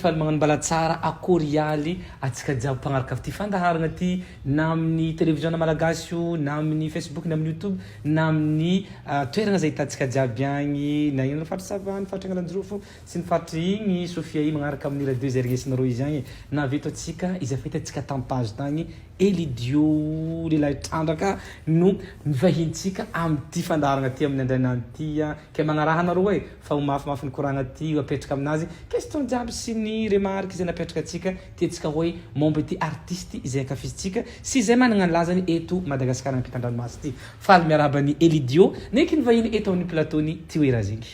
Faly magnano mbala tsara akory ialy atsika jiaby mpagnaraka ty fandaharagna ty na amin'ny televiziona malagasy io na amin'ny facebook na amin'ny youtube na amin'ny toeragna zay ahitantsika jiaby agny na eny faritry Sava, ny faritry Analanjirofo sy ny faritry igny Sofia igny magnaraka amin'ny radio izay regnesinareo izy agny na avy eto atsika izay fahitantsika tam page tagny Elidio lehilahy trandraka no mivahintsika amin'ity fandaharagna ty amin'ny andrainandro ty a, ke magnaraha anareo e fa ho mafimafy ny koragna ty apetraka aminazy question jiaby sy ny remarque izay napetraka antsika tiantsika hoe momba ity artiste izay ankafizintsika sy izay managna ny lazany eto Madagasikara ampitan-dranomasy ity. Faly miarahaba an'i Elidio neky ny vahiny eto amin'ny plateau ny Tioera zegny.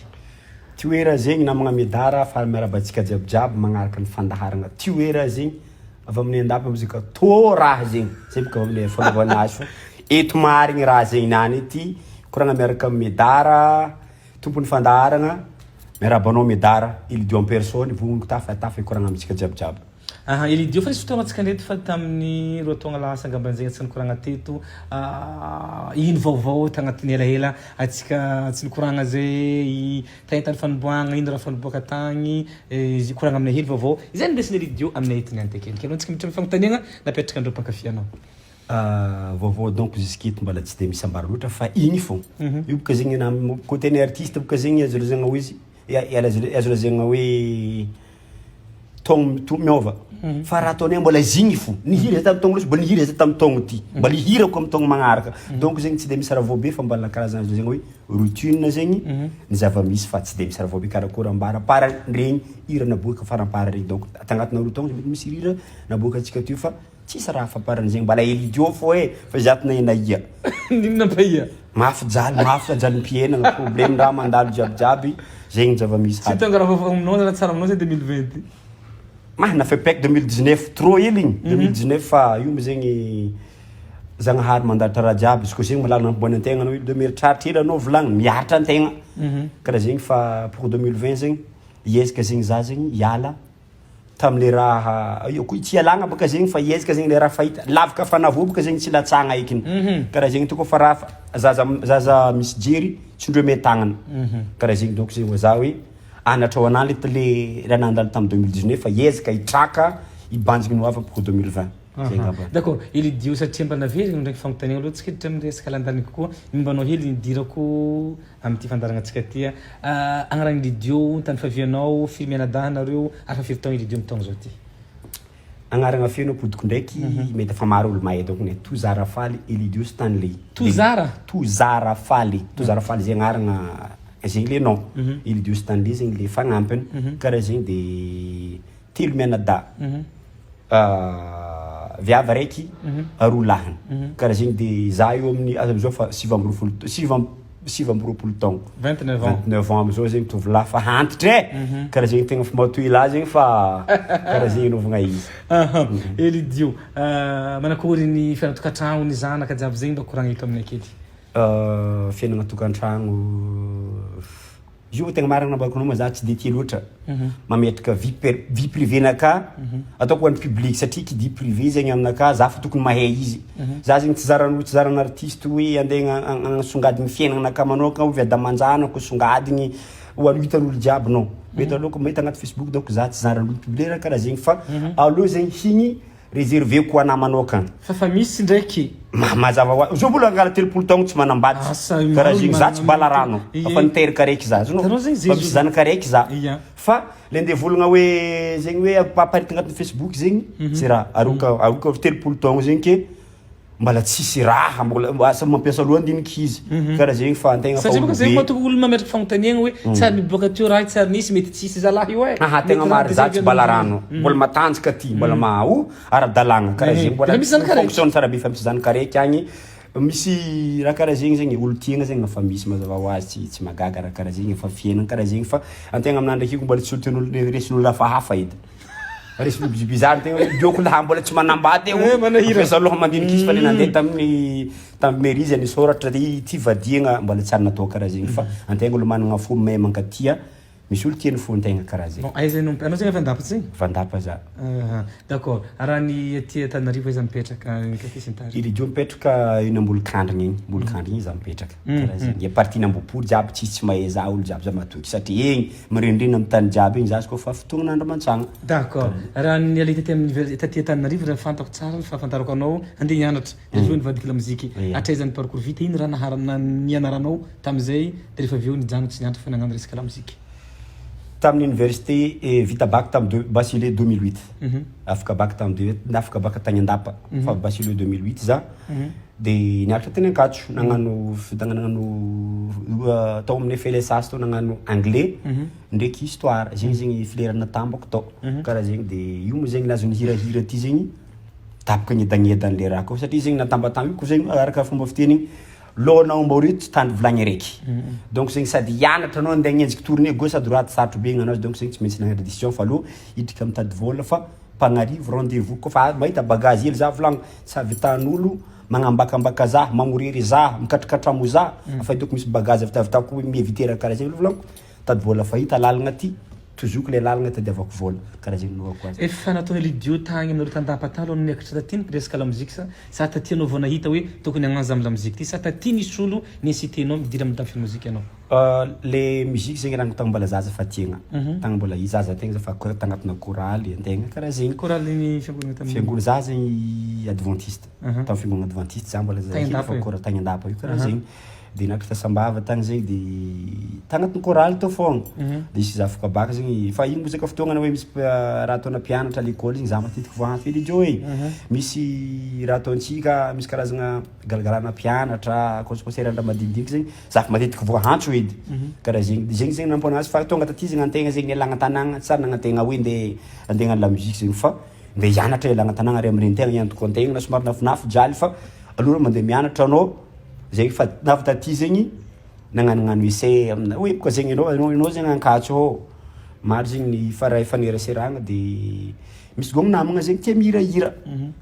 Tioera zegny namagna Medara, faly miarahaba antsika jiaby jiaby magnaraka ny fandaharagna Tioera zegny avy amin'ny Andapa mozika tô raha zegny, zay boka avy amin'ny fanaovana azy fô eto marigny raha zegny niany ity koragna miaraka amin'i Medara tompon'ny fandaharagna, miarahaba anao Medara, Elidio en personne vognogno tafa tafa hikoragna amintsika jiaby jiaby. Aha, Elidio fa nisy fotoagna antsika ndreto fa tamin'ny 2 taogna lasa angamba zegny antsika nikoragna teto, ino vaovao tagnatin'ny elaela antsika tsy nikoragna zay, tany fanomboahagna ino raha fa niboaka tagny, izy koragna aminay hely vaovao izay nindesin'i Elidio aminay eto niany tekeny. Ke aloha antsika miditra amin'ny fagnontaniagna napetraka andreo mpankafy anao. Vaovao donc jusqu'eto mbola tsy de misy ambara loatra fa igny fô, io boka zegny na côté ny artiste boka zegny azo lazaigna hoe izy azo lazaigna hoe taogno to miôva fa raha ataonay mbola zigny fô, nihira za tamy taogno lasa mbola nihira za tamy taogno ty, mbola hihirako amy taogno magnaraka, donc zegny tsy de misy raha vao be fa mbola karazana azo lazaigna hoe routine zegny ny zava-misy fa tsy de misy raha vao be karakôry ambara par regny hira naboaka faramparany regny donc tagnatina 2 taogno mety misy hira naboakantsika teo fa tsisy raha famparan'zegny mbala Elidio fô e fa izato na na ia. Nino nampahia? Mafy jaly mafy jalim-piainana problème raha mandalo jiaby jiaby zegny zava-misy Tsy tonga raha vaovao aminao na raha tsara aminao zay 2020. Mah na fepec 2019 trop hely igny 2019 fa io mo zegny Zagnahary mandalitra raha jiaby izy koa zegny malala nampiboahiny antegna anao de mieritraritra hely anao volagny miaritra antegna karaha zegny fa pour 2020 zegny hiezaka zegny za zegny hiala tamle raha io koa tsy ialagna baka zegny fa hiezaka zegny le raha fahita lavaka fanavoa baka zegny tsy latsagna ekiny karaha zegny toko fa raha zaza zaza misy jery tsy ndreo tagnana karaha zegny donc zegny za hoe anatra ho anah le le raha nandalo tamy 2019 fa hiezaka hitraka hibanjigny ny ho avy pour 2020 zay ngamba. D'accord, Elidio satria mba naverigny ndraiky fagnontaniana aloha tsika hiditra amin'ny resaka landany kokoa momba anao hely nidirako amin'ity fandaharanantsika ty. Agnaran'i Elidio, tany favianao, firy mianadahy anareo ary fa firy taogno Elidio amin'ny taogno zao ty? Agnarana feno ampodiko ndraiky mety efa maro olo mahay donc ne Tozara Faly Elidio Stanley. Tozara? Tozara Faly, Tozara Faly zay agnarana zegny le nom. Elidio Stanley zegny le fagnampiny karaha zegny de telo mianadahy. Viavy araiky, roa lahiny. Karaha zegny de za eo amin'ny amizao fa 29 29 taogno. 29 ans. 29 ans amizao zegny tovolahy fa antitra e. Karaha zegny tegna fa matoy lahy zegny fa karaha zegny anaovagna izy. Elidio, manakory ny fiainana tokantragno, ny zanaka jiaby zegny mba koragna eto aminay kely. Fiainana tokantragno izy io tegna marina nambarako anao ma za tsy de tia loatra mametraka vie per vie privée naka ataoko ho an'ny public satria qui dit privé zegny aminakahy za fa tokony mahay izy za zegny tsy zaran'olo tsy zaran'ny artiste hoe andeha hagnasongadigny fiaignanakahy manokana hoe viady aman-janako songadigny ho an'ny hitan'olo jiaby non mety aloha mahita agnaty facebook donc za tsy zaran'olo publier raha karaha zegny fa aleo zegny higny réservé-ko ho anahy manokana. Fa fa misy ndraiky. Mazava ho azy, zao mbola angala 30 taogno tsy manambady Asa karaha zegny za tsy balarano fa niteraka araiky za azonao Hitanao zegny fa misy zanaka araiky za Ia. fa le andeha volagna hoe zegny hoe amparitaka agnatin'ny facebook zegny tsy raha aroka aroka 30 taogno zegny ke mbola tsisy raha mbola asa mampiasa loha andiniky izy karaha zegny fa antegna fa Satria bôka zegny olobe mahatonga olo mametraka fagnontaniagna hoe tsy ary niboaka teo raha tsy ary nisy mety tsisy zalahy io e. Aha tegna Mety raha mary za tsy deserve balarano mbola matanjaka ty mbola ma o ara-dalàgna karaha zegny mbola Efa misy zanaka araiky. fonctionne tsara be fa misy zanaka araiky agny misy raha karaha zegny zegny olo tiagna zegny efa misy mazava ho azy tsy tsy mahagaga raha karaha zegny efa fiainana karaha zegny fa antegna aminah ndraiky io mbola tsy olo tian'olo resin'olo hafahafa edy resin'olo bizibizary tegna hoe dioko lahy mbola tsy manambady Eh, manahirana. fa aloha mandiniky izy fa le nandeha tamin'ny tamin'ny mairie izy nisoratra ty ty vadiagna mbola tsy ary natao karaha zegny fa antegna olo managna fo mahay mankatia. Misy olo tia ny fon-tegna karaha zegny. Bon, aiza no, anao zegny avy Andapa tsy zegny? Avy Andapa za. Aha, d'accord. Raha ny aty Antananarivo aiza mipetraka, ny quartier sy ny tariny? I Lidio mipetraka eny Ambolokandrigna igny, Ambolokandrigna igny za mipetraka, karaha zegny. I partie n'Ambohipo jiaby tsisy tsy mahay za, olo jiaby za matoky satria egny mirindrina amin'ny tany jiaby igny za izy kôfa fotoagnan'andro mantsagna. D'accord. Raha ny aller taty amin'ny taty Antananarivo raha fantako tsara ny fahafantarako anao, andeha hianatra. Dia avy eo nivadika lamoziky. Hatraiza ny parcours vita? Ino raha nahara nianaranao tamin'izay dia rehefa avy eo nijanona tsy nianatra fa nagnano resaka lamoziky? Tamin'ny université vita bac tamin'ny deux bachelier 2008. Afaka bac tamin'ny deux afaka bac tagny Andapa fa bachelier 2008 za de niaritra teny Ankatso nagnano nagnano tao amin'ny FLSA tao nagnano anglais ndraiky histoire zegny zegny filière natambako tao karaha zegny de io moa zegny nahazo nihirahira ty zegny. Tapaka niedagniedany le raha koa satria zegny natambatamba io ko zegny araka fomba fiteny igny lohanao mbô reto tsy tandry vilagny araiky donc zegny sady hianatra anao andeha hagnenjiky tournée gauche à droite sarotro be gnanao donc zegny tsy maintsy nagnano décision fa aleo hidriky mitady vôla fa mpagnarivo rendez-vous kôfa mahita bagage hely za volagno tsy ahavitan'olo magnambakambaka za mamorery za mikatrokatramo za fa hitako misy bagage avitavitako mi-eviter raha karaha zegny aloha volagniko Mitady vôla fahita lalagna ty, tozoky le lalagna itadiavako vôla, karaha zegny nanaovako azy. Efa nataon'i Elidiot tagny aminareo tandapa tagny aloha niakatra taty ny resaka lamoziky sa sa taty anao vao nahita hoe tokony hagnano za am lamoziky ty sa taty nisy olo ni-inciter-nao midira am lafiny moziky anao? Le musique zegny raha tagny mbola zaza fa tiagna, tagny mbola zaza tegna za fa tagnatina chorale antegna karaha zegny. Chorale ny fiangonana tamin'ny. Fiangonana, za zegny adventiste, tamy fiangonana adventiste za mbola zazakely fa chorale tagny Andapa io karaha zegny. De niakatra Sambava tagny zegny de tagnatin'ny chorale tao fogna, de isy za afaka bac zegny fa igny moa zaka fotoagna hoe misy raha ataona mpianatra à l'école igny za matetiky voaantso hoe Elidiot e, misy raha ataontsika misy karazagna galagalana mpianatra, concert raha madinidinika zegny za fa matetiky voaantso edy, karaha zegny, de zegny zegny nampo anazy fa tonga taty zegny antegna zegny nialagna an-tanagna tsy ary nagnantegna hoe ndeha andeha hagnano la musique zegny fa ndeha hianatra ialagna an-tanagna ary amindregny iantoko antegna na somary nafinafy jaly fa aleo mandeha mianatra anao. Zegny fa navy taty zegny nagnanognano essai amina hoe boka zegny anao anao zegny Ankatso ao, maro zegny ny fara- ifaneraseragna de misy gôgno namagna zegny tia mihirahira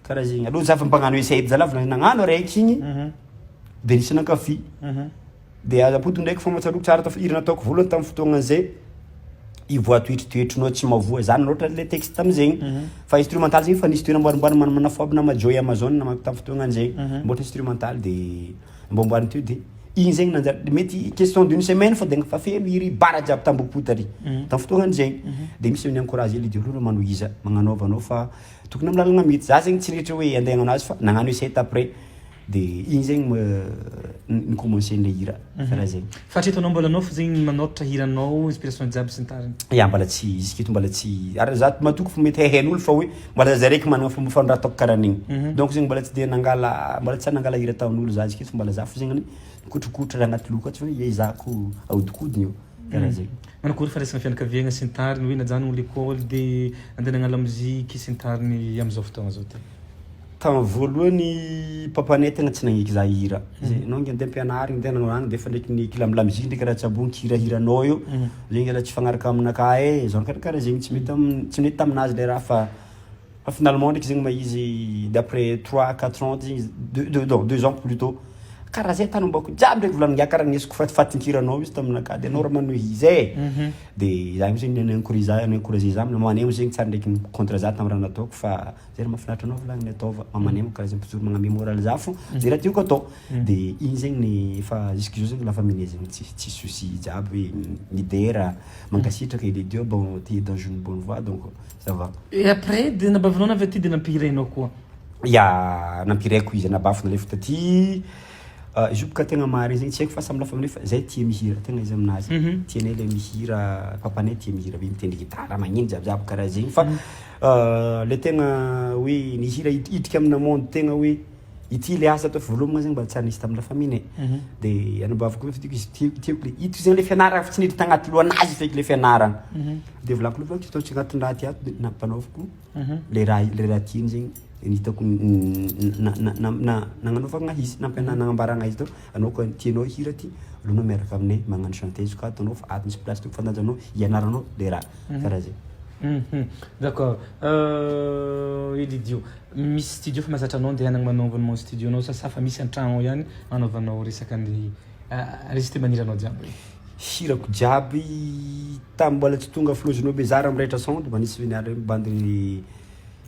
karaha zegny, aleo za fa mpagnano essai edy zalahy vao nagnano araiky igny de nisy nankafy de aza ampodiko ndraiky fô tsaroako tsara taf- hira nataoko voalohany tamin'ny fotoagna zay. Ivoa toetritoetrinao tsy mahavoa zany loatra le texte tamizegny fa instrumental zegny efa nisy teo namboarimboarina manamana fôb na Joy Amazon manko tam fotoagnan'zay namboatra instrumental de namboamboarina teo de igny zegny nanjary mety question d'une semaine fô de efa feno iry bara jiaby tambopo tary tam fotoagnan'zegny de misy ni-encourager le de manohiza magnanaova anao fa tokony am lalagna mety za zegny tsy rehetra hoe andeha hagnano azy fa nagnano essai d'après. De igny zegny ni-commencer-nle hira karaha zegny. Fa hatreto anao mbola nofy zegny manoratra hiranao, inspiration jiaby sy ny tariny? Ya mbola tsy, jusqu'eto mbola tsy, ary za matoky fa mety haihain'olo fa hoe mbola za raiky managna fomba fanoratako karaha an'igny. Donc zegny mbola tsy de nangala, mbola tsy nangala hira tamin'olo za jusqu'eto fa mbola za fo zegny nikotrokotra raha agnaty lohako ato fa hoe ezahako ahodikodiny io, karaha zegny. Manakory fandraisana fianakaviagna sy ny tariny hoe najanogno l'école de andeha nagnano lamoziky sy ny tariny amizao fotoagna zao ty? Tamin'ny voalohany papanay tegna tsy nagneky za hihira, zay anao nge andeha ampianarigny andeha hagnano agny de efa ndraiky ny kila la musique ndraiky raha tsaboigny kihirahiranao io, zegny zalahy tsy hifagnaraka aminakahy e, genre karakaraha zegny tsy mety am- tsy nety taminazy le raha fa fa finalement ndraiky zegny ma izy d'après trois quatre ans zegny izy deux deux non deux ans plutot karaha zay tany ombako jiaby ndraiky volaningiahy karaha nesiko fatifatin-kiranao izy taminakahy de anao raha manohy izy e, de za am'zay ni-encourager ni-encourager za mamanay moa zegny tsary ndraiky ni-contre za tamin'ny raha nataoko fa Zay raha mahafinaritra anao volagniny ataova, mamanay moa karaha zay mpijoro magname moral za fô zay raha tiako atao, de igny zegny ny efa jusque zao zegny la famille zegny tsisy tsisy souci jiaby hoe midera, mankasitraka il est Dieu bon t'es dans une bonne voie donc ça va. Et après de nabavinao navy aty de nampihirainao koa? Ya, nampihiraiko izy anabaviko nalefa taty, izy io boka tegna marigny zegny tsy haiko fa samy la famille fa zay tia mihira tegna izy aminazy, tianay le mihira, papanay tia mihira be mitendry gitara magneno jiabijiaby karaha zegny fa Le tegna hoe nihira hidrika amina monde tegna hoe ity le asa ataoko voalohany moa zegny mba tsy ary nisy tamin'ny la famille-nay de anabaviko koa tiako izy tiako tiako le ito zegny le fianarana fa tsy niditra tagnaty lohanazy feky le fianarana de volaniko aloha fa ataontsika agnatin'ny raha ty ato de nampanaoviko le raha le raha tiany zegny de ny hitako nagnanaovagna izy nampiana- nagnambaragna izy tao anao koa tianao hira ty aleo anao miaraka aminay magnano chanteuse ka ato anao fa ato misy place tokony fandanjanao hianaranao le raha karaha zegny. D'accord. Elidiot, misy studio fa mahazatra anao andehanagna manaova ny studio-nao sa sa fa misy an-tragno ao ihany anaovanao resaka ny enregistrement ny hiranao jiaby regny? Hirako jiaby tam mbola tsy tonga Flozino Bezara am Raitra Sound mba nisy niara bandy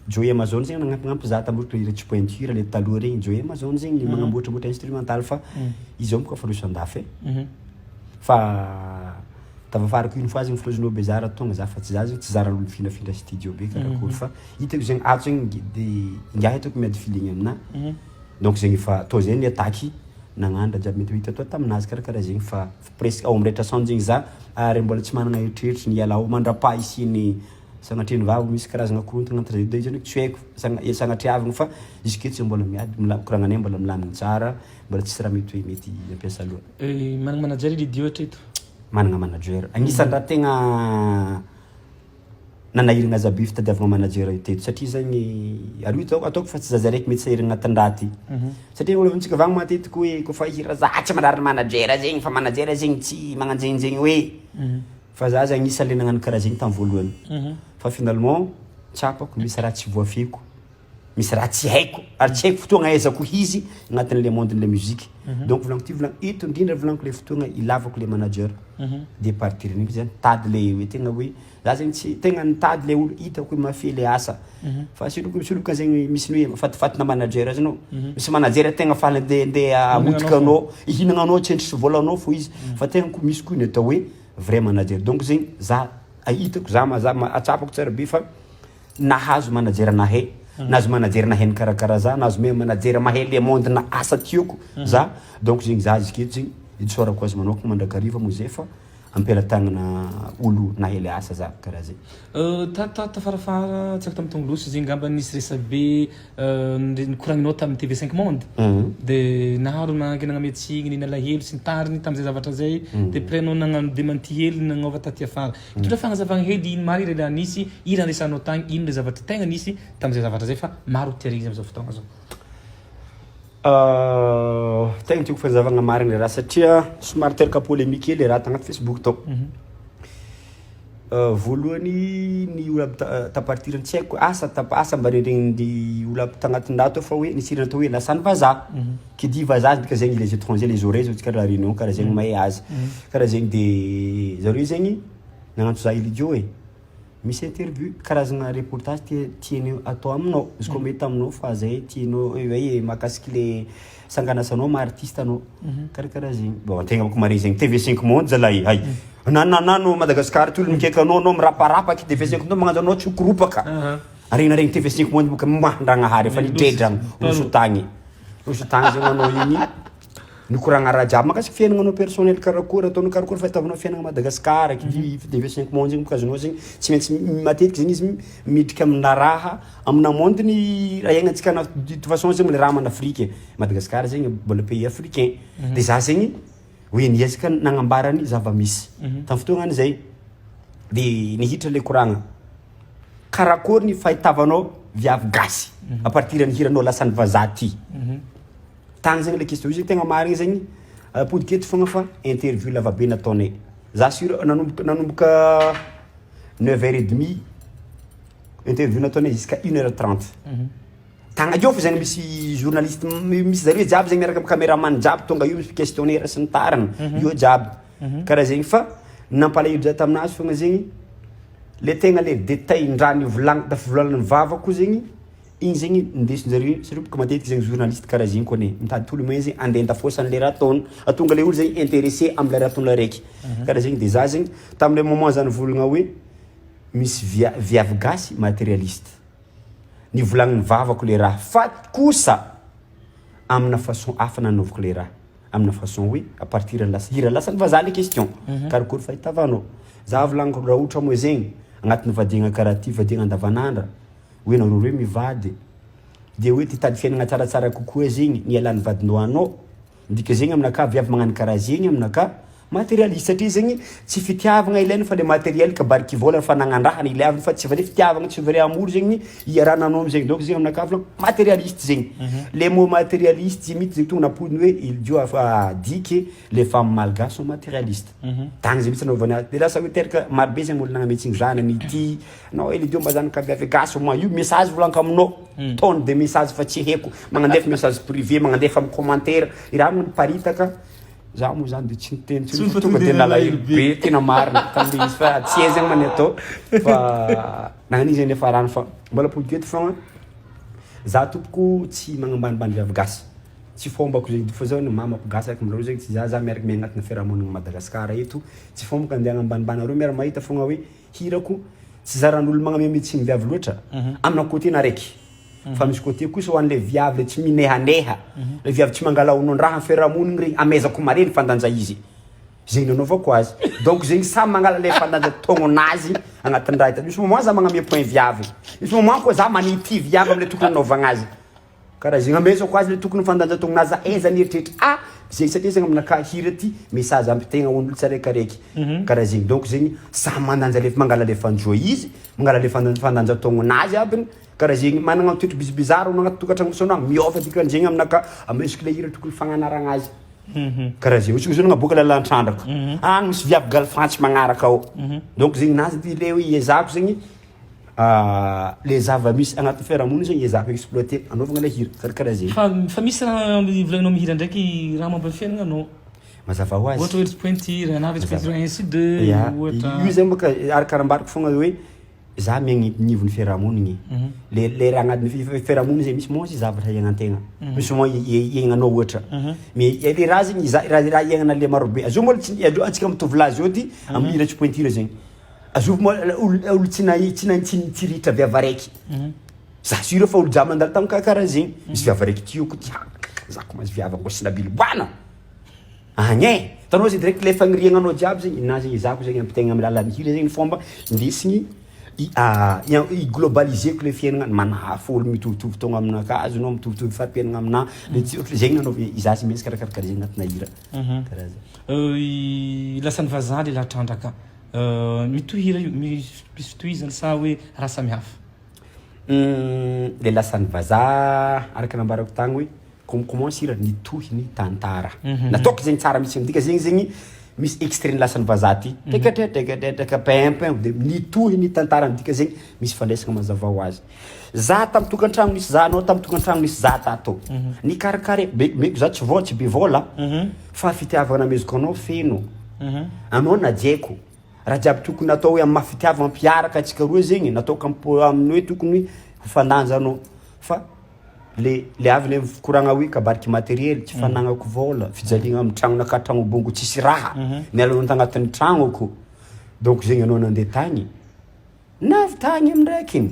Joey Amazon zegny nagnampignampy za tam ry tsy pointure le taloha regny Joey Amazon zegny magnamboatramboatra instrumental fa izy zao boka fa roso andafy e. Fa tavafarako une fois zegny Flozino Bezara tonga za fa tsy za zegny tsy zaran'olo mifindrafindra studio be karakory fa hitako zegny ato zegny de ingahy hitako miady feeling aminahy donc zegny efa tô zegny ny attaque nagnano raha jiaby mety ho hita tô taminazy karakaraha zegny fa presque ao am Raitra Sound zegny za ary mbola tsy managna eritreritry ny hiala ao mandrapaha hisian'ny sagnatria ny vava misy karazagna korontagna entre zay zany tsy haiko sagna- sagnatriavagna fa jusque tsy mbola miady mila- koragnanay mbola milamigny tsara mbola tsisy raha mety hoe mety hampiasa loha. Managna manager i Lidio hatreto? Managna manager, agnisan'ny raha tegna nanahiragna za be fitadiavagna manager io teto satria zegny ary io ataoko ataoko fa tsy zaza araiky mety sahiragna agnatin'ny raha ty satria olo antsika avy agny matetiky hoe kôfa hira za tsy mandrary manager zegny fa manager zegny tsy magnanjenjegny hoe fa za zegny agnisan'ny le nagnano karaha zegny tamin'ny voalohany fa finalement tsapako misy raha tsy voafehiko. Misy raha tsy haiko ary tsy haiko fotoagna ahaizako izy agnatin'le monde-n'le musique. Donc volaniko ty volaniko eto indrindra volaniko le fotoagna ilavako le manager. De partir an'igny zany nitady le hoe tegna hoe za zegny tsy tegna nitady le olo hitako hoe mahafehy le asa. Fa misy olo misy olo ka zegny misy ny hoe mahafatifatina manager azy anao. Misy manager tegna faly andeha andeha hamotika anao, hihinagna anao tsy hendry vôlanao fô izy. Fa tegna ko misy koa ny atao hoe vrai manager. Donc zegny za hitako za ma- za ma- tsapako tsara be fa Nahazo manager nahay, nahazo manager nahay nikarakara za, nahazo me manager mahay le monde na asa tiako za, donc zegny za izy aketo zegny itsaorako azy manokana mandrakariva moa zay fa ampelatagnana olo nahay le asa za karaha zay. Tato tafarafara tsy haiko tamin'ny tongolosy zegny ngamba nisy resabe nikoragninao tamin'ny TV cinq monde de naharo nangy nagname tsigny nalahelo sy ny tariny tamin'izay zavatra zay de après anao nagnano dementi hely nagnova taty afara. Mitondra fagnazavagna hely ino marigny le raha nisy, ino raha niresahanao tagny, ino le zavatra tegna nisy tamizay zavatra zay fa maro tia regny amizao fotoagna zao. Tegna tiako fagnazavagna marigny le raha satria somary teraka polémique hely le raha tagnaty facebook tao. Voalohany ny olo aby ta partir tsy haiko asa ta asa mba regniregnin'ny olo aby tagnatin'ny raha tao fa hoe nisy hira natao hoe lasan'ny vazaha, qui dit vazaha dika zegny les étrangers les oreilles zao tsika la réunion karaha zegny mahay azy. Karaha zegny de zareo zegny nagnantso za Elidiot e, misy interview karazagna reportage tia tianay atao aminao, izy koa mety aminao fa zay tianao hoe mahakasiky le sanganasanao maha artiste anao, karakaraha zegny. Bon antegna bôka mare zegny TV cinq monde zalahy hay, na na na anao Madagascar ty olo mikaiky anao anao miraparapaka TV cinq monde magnanjo anao tsy hikoropaka, aregnaregny TV cinq monde boka maha-ndragnahary efa nidredragna roso tagny, roso tagny zegny anao igny. Nikoragna raha jiaby mahakasiky fiaignananao personnel karakory ataonao karakory fahitavanao fiaignana Madagascar qui TV cinq monde zegny boka azonao zegny tsy maintsy matetiky zegny izy midriky amina raha amina monde ny raha iaignantsika ana de toute façon zegny le raha man'Afrique e, Madagascar zegny mbola pays africain de za zegny hoe niezaka nagnambara ny zava-misy tamin'ny fotoagnany zay de nihitra le koragna karakory ny fahitavanao viavy gasy à partir ny hiranao lasan'ny vazaha ty. Tagny zegny le question, io zegny tegna marigny zegny apodiko eto fogna fa interview lavabe nataonay, za sur nanomboka nanomboka neuf heures et demi interview nataonay jusqu'à une heure trente, tagny eo fô zegny misy journaliste misy zareo jiaby zegny miaraka amy cameraman jiaby tonga eo misy questionnaire sy ny tariny eo jiaby karaha zegny fa nampalahelo za taminazy fogna zegny le tegna le détail-ndraha nivolagny tafivolagnan'ny vavako zegny. Igny zegny indesin-jareo satria boka matetiky zegny journaliste karaha zegny koa anie mitady tous les moyens zegny andeha andafôsany le raha ataony, ahatonga le olo zegny intéressé amle raha ataony araiky, karaha zegny de za zegny tamle moment za nivolagna hoe misy via- viavy gasy matérialiste, nivolagnin'ny vavako le raha fa kosa amina façon hafa nanaovako le raha, amina façon hoe à partir ny lasa hira lasan'ny vazaha le question, karakôry fahitavanao, za volagniko raha ohatra moa zegny agnatin'ny vadiagna karaha ty vadiagna andavanandra. Hoe nareo roe mivady de hoe te hitady fiainagna tsaratsara kokoa zegny ny ialan'ny vadinao anao, midika zegny aminakahy viavy magnano karaha zegny aminakahy materialiste satria zegny tsy fitiavagna ilaina fa le materiel kabariky vôla fanagnan-draha ny ilaivana fa tsy vrai fitiavagna tsy vrai amour zegny iarahana anao amizegny donc zegny aminakahy volagno materialiste zegny, le mot materialiste zegny mihitsy zegny tonga nampodiny hoe il dio a dit que les femmes malgaches sont materialistes, tagny zegny mihitsy nanaovany azy de lasa hoe teraka marobe zegny olo nagname tsigny zanany ity. Nao ely dio mba zanaka avy avy gasy au moins io message volaniko aminao tonne de message fa tsy haiko magnandefa message privé magnandefa am commentaire i raha moa niparitaka. Za moa zany de tsy niteny tsony fa tonga de nalahelo be tena marina tamle izy fa tsy hay zegny ma ny atao fa nagnan'igny zegny niafarany fa mbola ampodiko eto fogna za tompoko tsy magnambanimbany viavy gasy tsy fombako zegny fa zao ny mamako gasy araka aminareo zegny tsy za za miaraka miaigna agnatin'ny fiarahamonigny Madagasikara eto tsy fombako andeha agnambanimbany areo miara mahita fogna hoe hirako tsy zaran'olo magnamia tsy viavy loatra amina côté na raiky Fa misy côté kosa ho an'le viavy le tsy minehaneha, le viavy tsy mangala onon-draha am fiarahamonigny regny, amezako mare ny fandanja izy, zegny nanaovako azy, donc zegny samy mangala le fandanja tôgnonazy agnatin'ny raha ita, misy moment za magnamia point viavy, misy moment koa za manity viavy amle tokony anaovagna azy, karaha zegny amezako azy le tokony fandanja tôgnonazy za aiza nieritreritra ah zegny satria zegny aminakahy hira ty message ampitaigna ho an'olo tsaraikaraiky, karaha zegny donc zegny samy mandanja le mangala le fanjo izy, mangala le fandanja tôgnonazy aby. Karaha zegny managna toetry bizibizary anao agnaty tokantragno misy anao agny, miôva dikan'izegny aminakahy, amesiko le hira tokony fagnanaragna azy. Karaha zegny, ohatry zao nagnaboaka lalan-trandraka, agny misy viavy galifantsy magnaraka ao, donc zegny nazy ty le hoe iezahako zegny le zava-misy agnatin'ny fiarahamonina zegny iezahako exploiter anaovagna le hira, karakaraha zegny. Fa fa misy raha volaninao mihira ndraiky raha momba ny fiaignana anao. Mazava ho azy. Ohatra hoe ry pointure na ry pointure 1 sy 2, Ya, ohatra. io zegny bôka araka raha ambarako fogna hoe Za miaigny agnivon'ny fiarahamonigny, le le raha agnatin'ny fiarahamonigny zay misy moment zavatra iaignantegna, misy moment iaignanao ohatra, mais le raha zegny za raha raha iaignana le marobe, azao mbola tsy aleo antsika mitovy lahy zao ty amin'ny hira tsy pointure zegny, azovy moa olo olo tsy nahi- tsy nahi- tsy nitsirihitra viavy araiky, za sûr fa olo jiaby nandalo tamy karaha zegny, misy viavy araiky tiako ty ha za ko mahazo viavy angôsina biloboana. Agny e! Hitanao zay direct le fagniriagnanao jiaby zegny, na zegny ezahako zegny ampitaigna amin'ny alalan'ny hira zegny ny fomba indesigny i-globaliser-ko le fiaignana, manahafo olo mitovitovy taogno aminakahy azonao, mitovitovy fari-piaignana aminahy, le tsy ohatra zegny nanaovy izaho sy maintsy karakaraha zegny agnatina hira, karaha zay. Lasan'ny vazaha lehilahy trandraka, mitohy hira io, misy fitohizany sa hoe raha samihafa? Le lasan'ny vazaha araka nambarako tagny hoe Comme comment sira nitohy ny tantara. Nataoko zegny tsara mihitsy midika zegny zegny misy extrait ny lasan'ny vazaha ty. Tekatrekatreka pin pin de nitohy ny tantara midika zegny misy fandraisana mazava ho azy. Za tamy tokantragno nisy za anao tamy tokantragno nisy za tato. Nikarakara be meko za tsy vôla tsy be vôla fa fitiavana amezako anao feno. Anao najaiko. Raha jiaby tokony atao hoe amy maha fitiavana mpiaraka antsika roa zegny nataoko am-po amin'ny hoe tokony ho fandanjanao fa Le le avy le mikoragna hoe kabariky materiely, tsy fanagnako vôla, fijaliagna amy tragnonakahy tragno bongo tsisy raha, niala tagnatin'ny tragnoko, donc zegny anao nandeha tagny, navy tagny amindraiky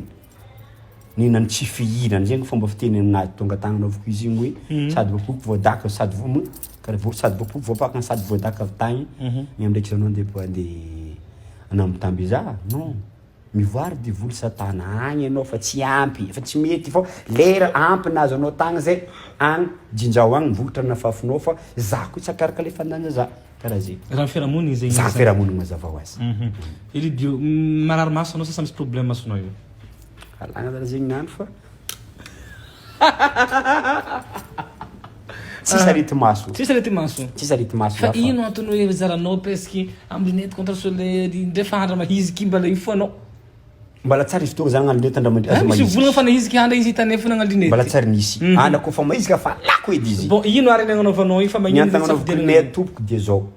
nihinany tsy fihinany zegny fomba fiteny aminazy tonga tagny anaovako izy igny hoe sady voapoky voadaka sady voa karaha vo- sady voapoky voapakana sady voadaka avy tagny, ny amindraiky zao anao andeha andeha anambitamby za non. Mivoara devoly satana agny anao fa tsy ampy fa tsy mety fô lera ampy nahazo anao tagny zay agny jinjao agny vokatra nafafinao fa za koa tsy akaraka le fandanja za karaha zegny. Raha ny fiarahamonigny zegny. Za fiarahamonigny mazava ho azy. Elidio, marary maso anao sa sa misy problème masonao io? Alagna zany zegny niany fa tsisy areti-maso. Tsisy areti-maso. Tsisy areti-maso Fa ino antony hoe zaranao presque amin'ny lunette contre soleil ndray fa andra mahiziky mbala io fo anao. Mbala tsary izy fotoagna za hagnano lunette andra aza mahiziky. Misy volagna fa nahiziky andra izy hitanay fo nagnano lunette. Mbala tsary nisy. Andra koa fa mahiziky fa lako edy izy. Bon ino ary ny agnanaovanao io fa Ny magnino antony izy tsy agnanaovako ampidirina lunette tompoko dia zao.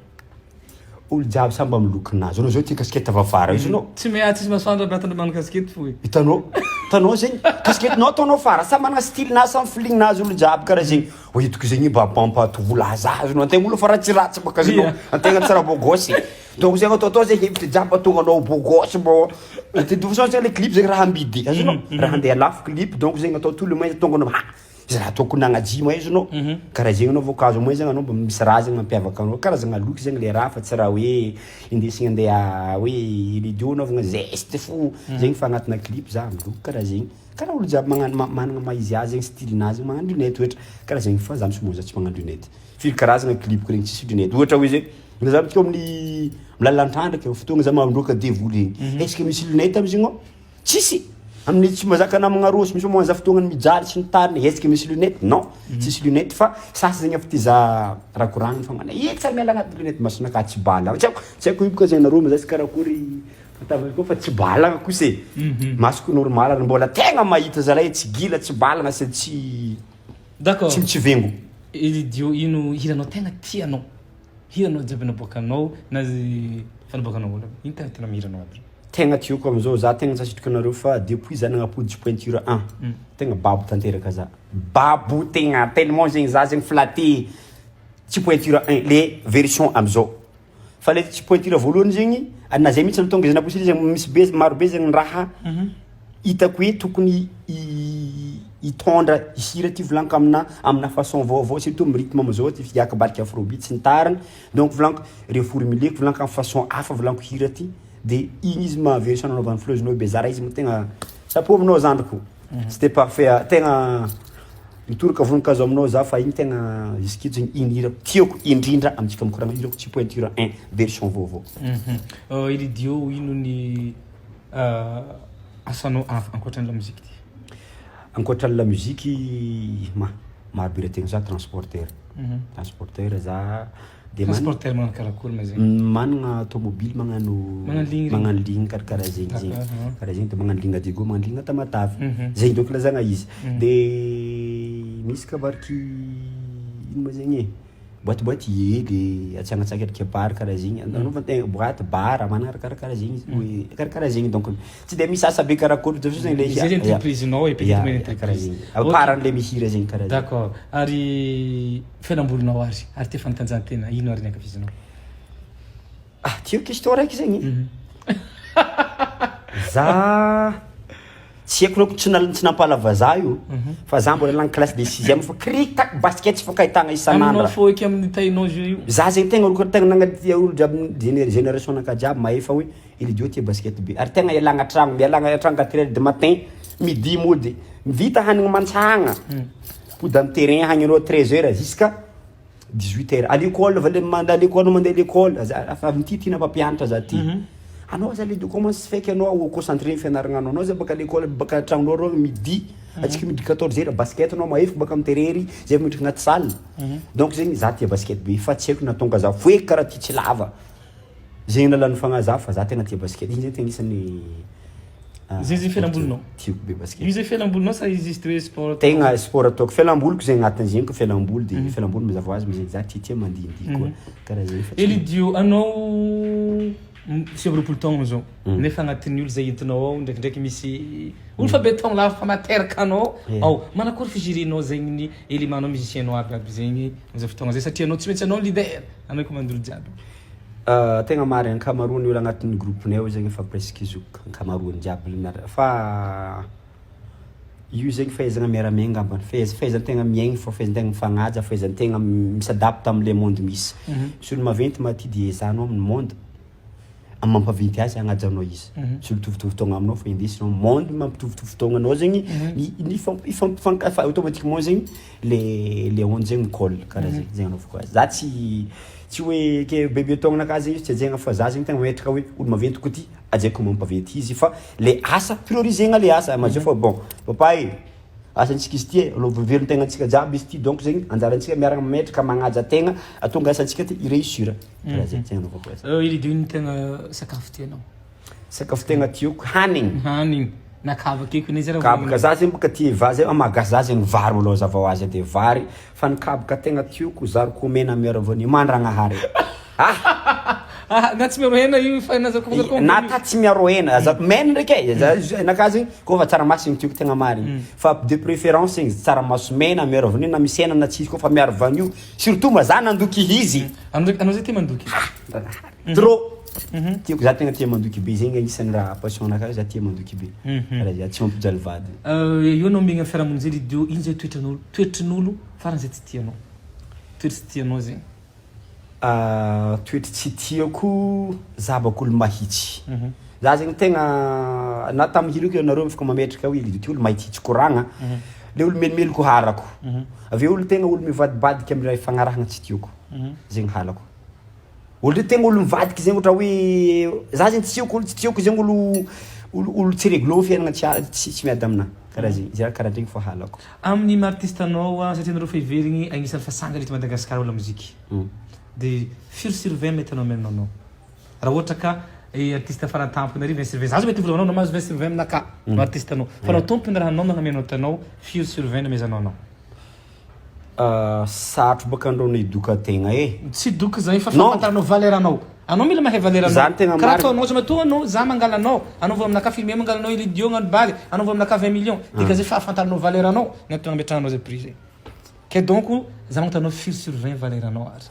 Olo jiaby samby amin'ny lokonazy. Anao zao tia casquette vavara izy anao. Tsy miha tsisy masoandro aby atandro manana casquette fo e. Hitanao? Hitanao zegny? Casquette-nao ataonao fara, samy manana style-nazy, samy feeling-nazy olo jiaby karaha zegny. Ho hitako zegny mba mampatovo-laza azy anao. Antegna olo fa ratsiratsy baka zegny anao. Antegna tsy raha beau gosse. Donc zegny ataotao zegny hevitra jiaby mba tonga anao beau gosse mbô. De toute façon zegny le clip zegny raha amidy, azonao? Raha andeha lafo clip donc zegny atao tout le moyen tonga anao ha! Izy raha ataoko nagnajy ma izy anao, karaha zegny anao voankazo au moins zegny anao mba misy raha zegny mampiavaka anao, karazagna look zegny le raha fa tsy raha hoe indesigny andeha hoe lidio anaovagna zeste fo, zegny fa agnatina clip za miloko karaha zegny, karaha olo jiaby magnano ma- managna maha izy azy zegny style-nazy zegny magnano lunette ohatra, karaha zegny fa za misy moa za tsy magnano lunette, firy karazagna clip-ko regny tsisy lunette, ohatra hoe zegny za miditra ao amin'ny lalan-trandraka fotoagna za mandroaka devoly igny, est ce que misy lunette amizigny ao? Tsisy! Amin'ny tsy mazaka namagna rôsy misy moa za fotoagnany mijaly sy ny tariny est ce que misy lunette? Non, tsisy lunette fa sasy zegny efa tia za raha koragniny fa mana eh tsary miala agnaty lunette masonakahy tsy bala tsy haiko tsy haiko io boka zay nareo ma za sy karakory fantavako koa fa tsy balagna kosa e masoko normal ary mbola tegna mahita zalahy tsy gila tsy balagna sady tsy D'accord. tsy mitsivengo. Elidio ino hiranao tegna tianao? Hiranao jiaby naboakanao na fa naboakanao olo aby, ino tegna tianao amy hiranao aby reo? Tegna tiako amizao, za tegna tsy asitriko anareo fa depuis za nagnapody tsy pointure un, tegna babo tanteraka za, babo tegna tellement zegny za zegny flatté tsy pointure un le version amizao, fa le tsy pointure voalohany zegny na zay mintsy no tonga izy naposy zegny misy be maro be zegny raha hitako hoe tokony hitondra hira ty volaniko amina amina façon vaovao surtout amy rythme amizao ty figiaka barika afrobeat sy ny tariny donc volaniko reformuleko volaniko amy façon hafa volaniko hira ty de igny izy ma version nanaovan'ny Fleuznao Bezara izy mo tegna chapeau aminao zandriko, c'était parfait tegna mitoraka voninkazo aminao za fa igny tegna jusqu'eto zegny igny hira tiako indrindra amitsika mikoragna hirako tsy pointure un version vaovao. Elidiot, ino ny asanao hafa ankoatran'ny lamoziky ty? Ankoatran'ny lamoziky ma maro be raha tegna za transporteur, transporteur za de Transporteur magnano karakory ma zegny? Managna tomobily magnano Magnano ligne regny? Magnano ligne karakaraha zegny zegny karaha zegny de magnano ligne à Diego, magnano ligne à Tamatave, zegny donc ilazagna izy de misy kabariky ino ma zegny e boîte boîte hely atsagnatsaka ery kebary karaha zegny anaovan-tegna boîte bar managna raha karakaraha zegny izy hoe karakaraha zegny donc tsy de misy asa be karakory fa zegny le Zay zegny entreprise-nao e, petite moyenne karaha entreprise. zegny à part an'le mihira zegny karaha zegny. D'accord. Ary fialambolinao ary, ary tia fanatanjahantena, ino ary ny ankafizinao? Ah, tiako question raiky zegny. Za tsy haiko reko tsy nal- tsy nampalava za io fa za mbola lany classe de sixième fa krikak basket tsy fankahitagna isan'andro. Aminao fô eky amin'ny tainao jeu io. Za zegny tegna olo tegna nagnadia olo jiaby génération anakahy jiaby mahay fa hoe Elidiot tia basket be ary tegna ialagna tragno mialagna tragno 4 heures du matin, midi mody vita hanigny mantsagna mipody amy terrain agny anao 13 heures jusqu'à 18 heures à l'école va le mandeha à l'école mandeha à l'école za fa avy ty tia mpampianatra za ty anao za le comment se fait que anao concentré fianaragna anao anao za baka à l'école baka an-tragnonao rô midi atsika midi 14 heures basket anao mahefa baka amy terrain ery zay vao miditra agnaty salle. Donc zegny za tia basket be fa tsy haiko nahatonga za foeky karaha ty tsy lava zegny nalan'ny fagnahy za fa za tegna tia basket igny zegny tegna isan'ny Zay zay fialambolinao? Tiako be basket. Io zay fialambolinao sa izy juste hoe sport? Tegna sport ataoko fialamboliko zegny agnatin'zegny ko fialamboly de fialamboly mazava ho azy ma zegny za tiatia mandihindihy koa karaha zegny fa tsy Elidiot, anao 29 taogno zao nefa agnatin'ny olo zay entinao ao ndraikindraiky misy olo fa be taogno lava fa materaka anao ao. Manakory figérenao zegny ny élément-nao musicien-nao aby aby zegny amizay fotoagna zay satria anao tsy maintsy anao leader, anao commande olo jiaby. Tegna marigny ankamaroan'ny olo agnatin'ny groupe-nay ao zegny efa presque zoky ankamaroany jiaby miara fa io zegny fahaizagna miara-miaigna angambany fahaizan-tegna miaigny fô fahaizan-tegna mifagnaja fahaizan-tegna mi-s'adapte am'le monde misy. Misy olo maventy ma ty de ezahanao amin'ny monde amy mampaventy azy agnajanao izy, tsy olo mitovitovy taogna aminao fa indesinao monde mampitovitovy taogna anao zegny ny ifampifanka fa automatiquement zegny le onde zegny mi-colle karaha zegny zegny anaovako azy. Za tsy hoe ke bebe taognanakahy zegny izy tsy hajaigna fa za zegny tegna mametraka hoe olo maventy koa ty hajaiko mampaventy izy fa le asa priorisegna le asa amazao fa bon papa e asantsika izy ty e alô velon-tegnantsika jiaby izy ty donc zegny anjarantsika miaraka mametraka magnaja tegna atonga asantsika ty i-réussir karaha zegny zegny anaovako azy. Elidiot, ino tegna sakafo tianao? Sakafo tegna tiako hanigny. Hanigny na kabaka eky ne zay raha Kabaka za zegny boka tia va zay mahagasy za zegny vary malôha mazava ho azy de vary fa ny kabaka tegna tiako zarikô mena miaro voanio mandragnahary ah. Ah, na tsy miaro hena io fa na zarikô Na ta tsy miaro hena za mena ndraiky e za anakahy zegny kôfa tsaramaso zegny tiako tegna marigny fa de préférence zegny tsaramaso mena miaro voanio na misy hena na tsisy kôfa miaro voanio surtout ma za nandoky izy. Anao zay tia mandoky? Ah, trop tiako za tegna tia mandoky be zegny agnisan'ny raha passion anakahy za tia mandoky be karaha zay tsy mampijaly vady. Io anao miaigna fiarahamonina zay Elidiot, ino zay toetran'olo toetrin'olo farany zay tsy tianao? Toetry tsy tianao zegny? Toetry tsy tiako za bako olo mahitsy za zegny tegna na tamin'ny hirako ianareo afaka mametraka hoe Elidiot ty olo mahitsihitsy koragna le olo melomeloko harako avy eo olo tegna olo mivadibadiky amy raha ifagnarahana tsy tiako zegny halako olo ndreky tegna olo mivadiky zegny ohatra hoe za zegny tsy tiako olo tsy tiako zegny olo olo olo tsy réglo fiainagna tsy tsy miady aminahy karaha zegny zay raha karaha regny fô halako. Amin'ny maha artiste anao satria anareo fa heverigny agnisan'ny fa sangany eto Madagasikara olo lamoziky de firy sur 20 mety anao amenao anao raha ohatra ka artiste faratampony ary 20 sur 20 za zao mety mivolagna anao mahazo 20 sur 20 aminakahy maha artiste anao fa anao tompony raha anao magnamia note anao firy sur 20 namezanao anao? Sarotro baka andreo ny hidoka tegna e. Tsy doka zay fa Non. fahafantaranao valeur anao. Anao mila mahay valeur anao. Zany tegna Karaha marina. ataonao zao matoa anao za mangala anao, anao vao aminakahy filmer mangala anao Elidio agnano baly, anao vao aminakahy 20 millions. Dika zay fahafantaranao valeur anao ny antony ametrahanao zay prix zay. Ke donc za magnontany anao firy sur 20 valeur anao ary.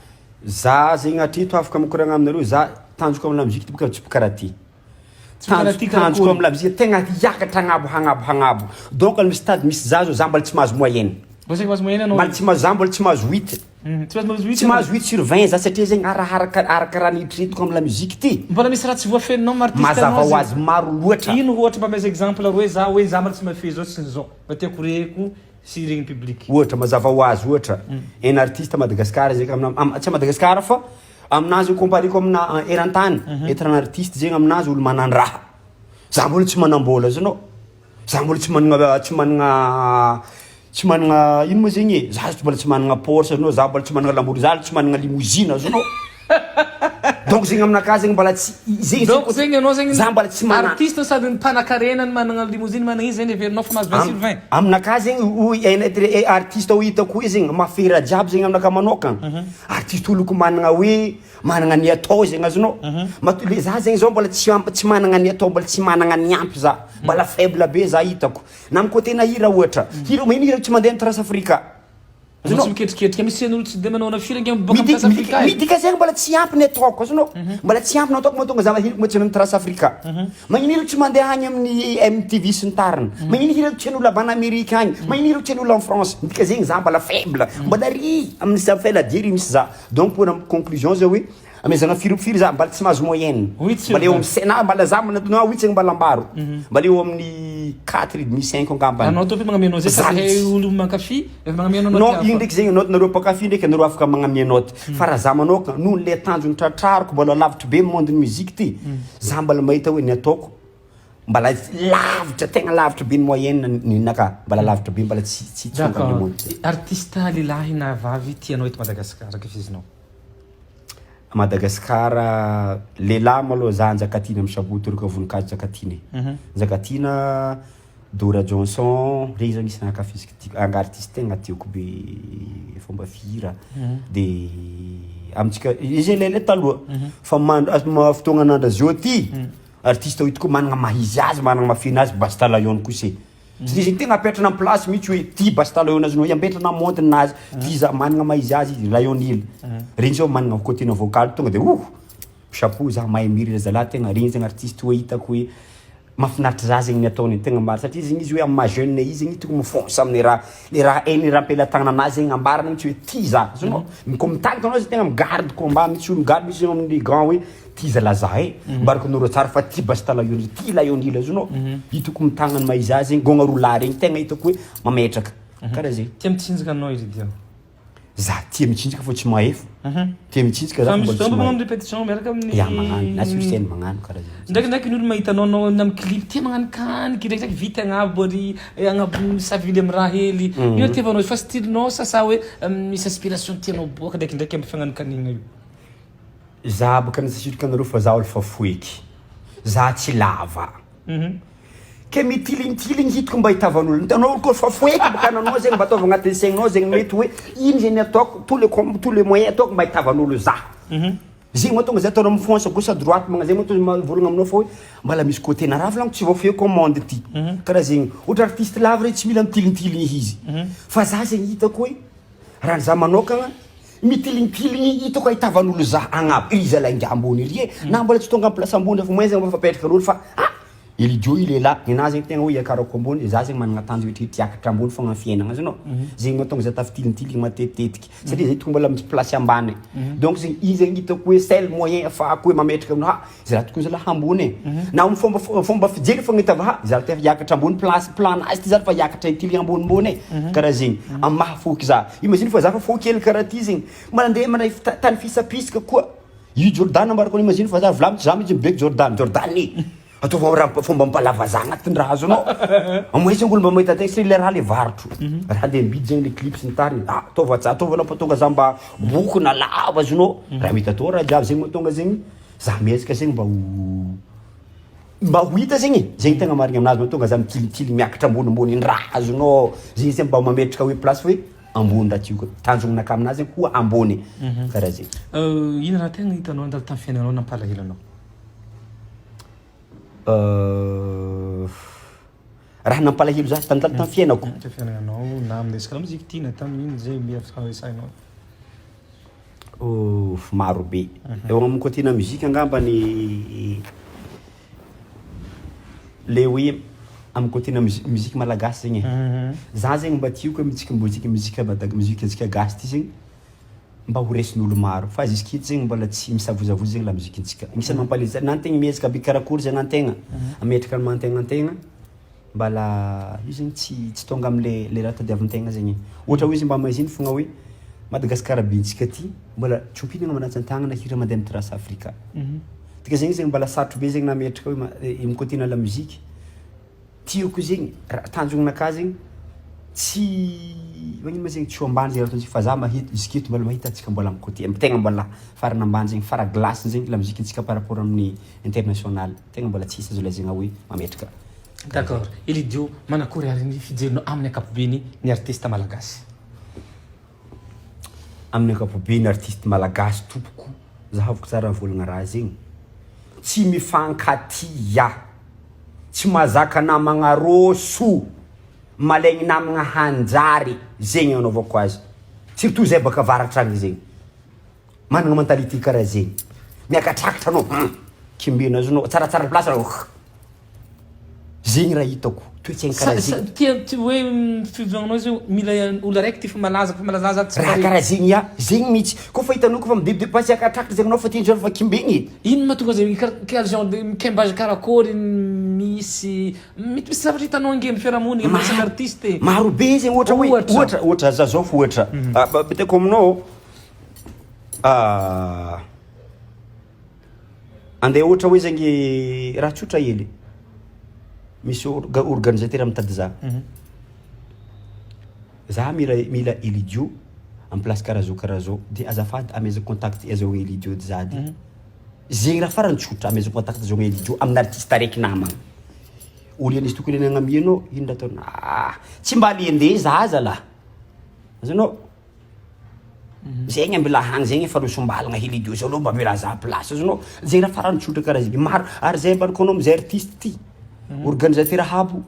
Za zegny hatreto afaka mikoragna aminareo za tanjoko amina musique ty boka tsy karaha ty. Tsy karaha ty Tanjoko karakory. amina musique tegna hiakatra agnabo hagnabo hagnabo. Donc amin'ny stade misy za zao za mbola tsy mahazo moyenne. Mbola tsy mahazo moyenne anao. Mbola tsy mahazo za mbola tsy mahazo 8. Tsy mahazo 8. Tsy mahazo 8 sur 20 za satria zegny araharaka araka raha nitritiko amina musique ty. Mbola misy raha tsy voafeninao amin'ny artiste Mazava anao ho zegny. azy maro loatra. Ino ohatra mba ameza exemple hoe za hoe za mbola tsy mahafehy zao sy ny zao. Mba tiako reko sy regny public. Ohatra mazava ho azy ohatra un artiste à Madagascar zegny amina am- tsy à Madagascar fa aminazy compareko amina eran-tany être un artiste zegny aminazy olo manan-draha. Za mbola tsy manam-bôla azonao. Za mbola tsy managna tsy managna tsy managna ino moa zegny e za mbola tsy managna Porsche azonao, za mbola tsy managna Lamborghini, za tsy managna limousine azonao. Donc zegny aminakahy zegny mbola tsy zegny Donc zegny anao zegny za mbola tsy mana artiste sady mpanakarena ny managna limousine managna izy zegny heverinao fa mahazo 20 sur 20. Aminakahy zegny hoy un être artiste ho hitako hoe zegny mahafehy raha jiaby zegny aminakahy manokagna. Artiste oloko managna hoe managna ny atao zegny azonao. Mato- le za zegny zao mbola tsy ampy tsy managna ny atao mbola tsy managna ny ampy za. Mbola faible be za hitako. Na amin'ny côté na hira ohatra. Hira magnino hira tsy mandeha amin'ny Trace Africa? Anao tsy miketriketrika misy an'olo tsy de manao na firy ange miboaka Midi- amin'ny Trace Africa e. Midika zegny mbola tsy ampy ny ataoko azonao. Mbola tsy ampy ny ataoko mahatonga za mahiriko mbola tsy amin'ny Trace Africa. Magnino hira tsy mandeha agny amin'ny MTV sy ny tariny. Magnino hira tsy hain'olo avy any Amerika agny. Magnino hira tsy hain'olo en France. Midika zegny za mbola faible. Mbola ry amin'ny sa- ry misy za. Donc pour conclusion zay hoe amezana firy firy za mbola tsy mahazo moyenne. Huit sur Mbola eo vingt. amin'ny se- na mbola za mbola na huit zegny mbola ambaro. Mbola eo amin'ny quatre et demi cinq angambany. Anao tompony magnamia anao zay Za sady hay mihitsy. olo mankafy efa magnamia anao Non, note igny hafa. ndraiky zegny note nareo mpankafy ndraiky nareo afaka magnamia note. Fa raha za manokana noho le tanjony tratrariko mbola lavitry be monde ny musique ty. Za mbola mahita hoe ny ataoko mbola lavitra tegna lavitra be ny moyenne ninakahy. Mbola lavitra be mbola tsy tsy tonga D'accord. amin'ny monde ty. Artiste lehilahy na vavy tianao eto Madagasikara ankafizinao? À Madagascar lehilahy malôha za Njakatiana Misaboto Toroka Voninkazo Njakatiana e. Njakatiana, Dora Johnson, regny zany isany ankafiziko tiako anga artiste tegna tiako be fomba fihira de amintsika izy elaela taloha fa mandra ma- fotoagnan'andro zao ty artiste hitako managna maha izy azy managna maha feno azy Basta Lion kosa e. Satria izy tegna apetrana am place mihitsy hoe ty Basta Lion azonao ampetrana montre nazy ty za managna maha izy azy izy Lion Hill. Regny zao managna côté na vocal tonga de oh chapeau za mahay mihira zalahy tegna regny zegny artiste hoe hitako hoe mahafinaritra za zegny ny ataony tegna marina satria zegny izy hoe amin'ny maha jeune izy zegny tokony mifonce amin'ny raha le raha hainy raha am-pelatanana anazy zegny ambarany mihitsy hoe ty za azonao ko mitarika anao izy tegna migarde combat mihitsy hoe migarde mihitsy zegny amin'ny gant hoe ty zalahy za e ambarako anareo tsara fa ty Basta Lion ty Lion Hill azonao hitako mitagna ny maha izy azy zegny gôgna roa lahy regny tegna hitako hoe mametraka karaha zegny. Tia mitsinjaka anao izy dia. Za tia mitsinjaka fa tsy mahefa. Tia mitsinjaka za Fa fa misy mbola tsy fotoana mahay. magnano répétition miaraka amin'ny Ya magnano na sur scène magnano karaha zegny. Ndraikindraiky ny olo mahita anao anao amin'ny clip tia magnano kaniky ndraikindraiky vita agnabo ary agnabo misavily amin'ny raha hely. Ino tiavanao izy fa style-nao sa sa hoe misy inspiration tianao boaka ndraikindraiky amin'ny fagnanokanina io? Za bôka nisasirika anareo fa za olo fa foeky. Za tsy lava. Ke mitilintiligny hitako mba hitavan'olo. Hitanao olo koa fa foeky bôka ananao zegny mba ataovy agnatin'ny saigninao zegny mety hoe ino zegny ataoko tous les com- tous les moyens ataoko mba hitavan'olo za. Zegny mahatonga za ataonao mifonce gauche à droite magna zegny mahatonga mivolagna aminao fa hoe mbala misy côté na raha volagniko tsy voafehiko am monde ty. Karaha zegny. Ohatra artiste lava regny tsy mila mitilintiligny izy. Fa za zegny hitako hoe raha ny za manokagna mitilintiligny hitako ahitavan'olo za agnabo. Iry zalahy ingahy ambony iry e. Na mbola tsy tonga am place ambony fa moins zegny mba mifapetraka fa ah Elidiot io lehilahy, nenahy zegny tegna hoe iakarako ambony, za zegny managna tanjona eritreritry hiakatra ambony fogna am fiainagna azonao, zegny mahatonga za tafitilintily matetitetiky satria zay tonga mbola am place ambany, donc zegny iny zegny hitako hoe seul moyen afahako hoe mametraka aminao ha zalahy tokony zalahy ambony e, na am fomba fomba fijery fogna hitava ha zalahy te hiakatra ambony place plan-nazy ty zany fa hiakatra hitily ambonimbony e, karaha zegny am maha foky za, imagine fa za fa foky hely karaha ty zegny, mandeha manay tany fisapisaka koa, io Jordan ambarako anao imagine fa za volagno za mihitsy mibaiko Jordan, Jordan e. Ataovy raha fomba mpalavaza agnatin'ny raha azonao. Amoy zegny olo mba mahita tegna satria le raha le varotro. Raha le mividy zegny le clip sy ny tariny. Ah, ataovy atsa- ataovy aloha tonga za mba boky na lava azonao. Raha mety atao raha jiaby zegny mahatonga zegny za miezaka zegny mba ho mba ho hita zegny e. Zegny tegna marigny aminazy mahatonga za mitilintily miakatra ambonimbony ny raha azonao. Zegny zegny mba mametraka hoe place hoe. Ambony raha tiako, tanjognonakahy aminazy zegny ho ambony, karaha zegny. Ino raha tegna hitanao nandalo tamin'ny fiainagnao nampalahelo anao? Raha nampalahelo za tandalo tamin'ny fiainako. Tamin'ny fiainagnanao na amin'ny resaka lamoziky ty na tamin'ino zay mba afaka resahinao. Oh, maro be. Eo amin'ny côté-na musique angambany le hoe amin'ny côté-na musique malagasy zegny e. Za zegny mba tiako hoe mitsika mozika musique mada- musique antsika gasy ty zegny mba ho resin'olo maro fa jusqu'eto zegny mbola tsy misavozavoza zegny lamozikintsika. Agnisan'ny mampalahelo za na antegna miezaka be karakory zegny antegna ametraka ny maha-antegna antegna mbala io zegny tsy tsy tonga am'le le raha tadiavintegna zegny e. Ohatra hoe izy mba imagine fogna hoe Madagasikara be antsika ty mbola tsy ompinagna manantsan-tagnana hira mandeha amy Trace Africa. Dikan'izegny zegny mbola sarotro be zegny nametraka hoe ma- amy côté-na lamoziky tiako zegny raha tanjognonakahy zegny tsy magnino ma zegny tsy ho ambany zay raha ataontsika fa za mahita jusqu'eto mbola mahita antsika mbola amy côté tegna mbola farany ambany zegny fara glace zegny lamozikintsika par rapport amin'ny international tegna mbola tsisy azo lazaigna hoe mametraka. D'accord. Elidiot, manakory ary ny fijerinao amin'ny ankapobeny ny artiste malagasy? Amin'ny ankapobeny artiste malagasy tompoko, zahaviko tsara mivolagna raha zegny, tsy mifankatia, tsy mahazaka namagna rôso, malaigny namagna hanjary, zegny agnanaovako azy, surtout zay baka avaratra agny zegny, managna mentalité karaha zegny, miakatrakatra anao hum, kimbeno azonao, tsaratsara place anao hum, zegny raha hitako, toetsaigny karaha zegny. Sa tia ty hoe fivolagninao zao mila olo araiky ty fa malaza fa malaza tsy Raha karaha zegny ia, zegny mihitsy, kôfa hitanao kôfa midepidepasy hiakatrakatra zegny anao fa ty fa kimbegny e. Ino mahatonga zay quel genre de mikembage karakory misy mety misy zavatra hitanao ange amin'ny fiarahamonina amin'ny resaka artiste e. Maro be zegny ohatra hoe Ohatra. ohatra ohatra za zao fo ohatra Hitako aminao andeha ohatra hoe zegny raha tsotra hely misy organisateur mitady za za mila mila Elidiot amy place karaha zao karaha zao de azafady amezako contact azahoa Elidiot za de zegny raha farany tsotra amezako contact azahoa Elidiot amin'ny artiste araiky namagna olo izy tokony agnamia anao ino raha ataonao ah tsy mba le za zalahy azonao Zegny ambila hagny zegny efa losombalagna hely izy aloha mba mila za place azonao zegny raha farany tsotra karaha zegny maro ary zay ambarako anao amizay artiste ty organisateur habo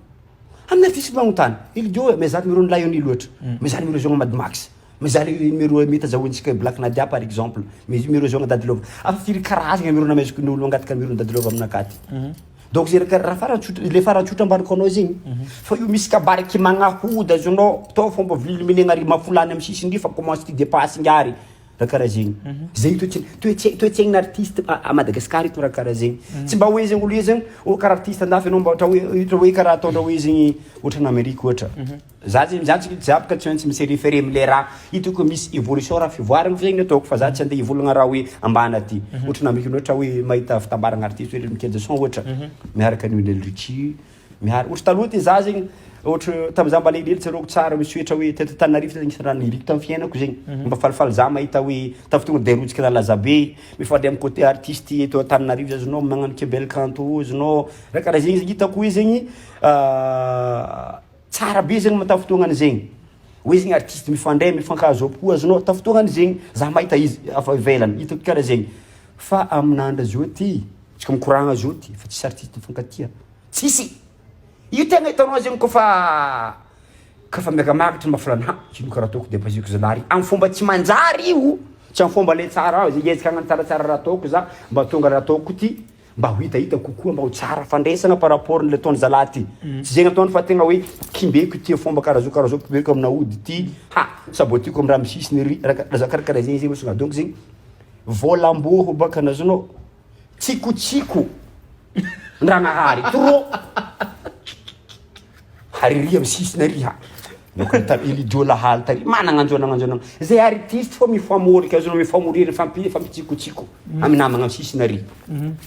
amin'ny artiste magnontany Elidiot e mizaha numéro ny Lionel loatra mizaha numéro zao Mad Max mizaha numéro mety azahoantsika Black Nadia par exemple misy numéro zao Dady Love afa firy karazagna numéro namezako ny olo mangataka numéro Dady Love aminakahy ty Donc zay raha farany tsotra, le farany tsotra ambarako anao zegny, fa io misy kabariky magnahody azonao atao fomba vilimilegna ary mafolany amy sisiny ry fa commence ty depasse ingahy raha karaha zegny, zegny toetry toetsai- toetsaigna artiste à Madagascar eto raha karaha zegny, tsy mba hoe zegny olo io zegny oh karaha artiste andafy anao mba ohatra hoe ohatra hoe karaha ataondreo hoe zegny ohatra en Amerique ohatra. Za zegny za tsy za boka tsy maintsy mi se referer amle raha hitako hoe misy evolution raha fivoarana fa zegny ny ataoko fa za tsy andeha hivolagna raha hoe ambany aty ohatra na ohatra hoe mahita fitambaragna artiste hoe Michael Jackson ohatra miaraka Lionel Richie miaraka ohatra taloha ty za zegny ohatra tamy za mba helihely tsaroako tsara misy ohatra hoe teto Antananarivo zegny nisy raha niriko tamy fiainako zegny mba falifaly za mahita hoe tafatonga de rotsaka nalaza be mifandray amy côté artiste eto Antananarivo azonao magnano Kebel Kanto azonao raha karaha zegny zegny hitako hoe zegny Tsara be zegny mahita fotoagnany zegny, hoe zegny artiste mifandray mifankahazo am-po azonao atao fotoagnany zegny, za mahita izy afa ivelany hitako karaha zegny, fa amin'andro zao ty tsika mikoragna zao ty fa tsisy artiste mifankatia, tsisy, io tegna hitanao zegny kôfa kôfa miakamakatra mba filana ha ino karaha ataoko de ampiasiko zalahy ry, amy fomba tsy manjary io, tsy amy fomba le tsara hiezaka hagnano tsaratsara raha ataoko za mba tonga raha ataoko ty. Mba ho hitahita kokoa, mba ho tsara fandraisana par rapport le ataony zalahy ty. Tsy zegny ataony fa tegna hoe kimbeko ty fomba karaha zao karaha zao kimbeko amina ody ty, ha sabotiko amy raha misy sisiny ery, raha karakaraha zegny zegny masonga donc zegny vôlam-bôho baka azonao tsikotsiko ndragnahary trop. Hariria am sisiny ary ha. Donc Elidiot lahaly tary managna anjo nagnanjo nagnanjo. Zay artiste fô mifamôriky azonao mifamoriry mifampi mifampitsikotsiko amy namagna am sisiny ary.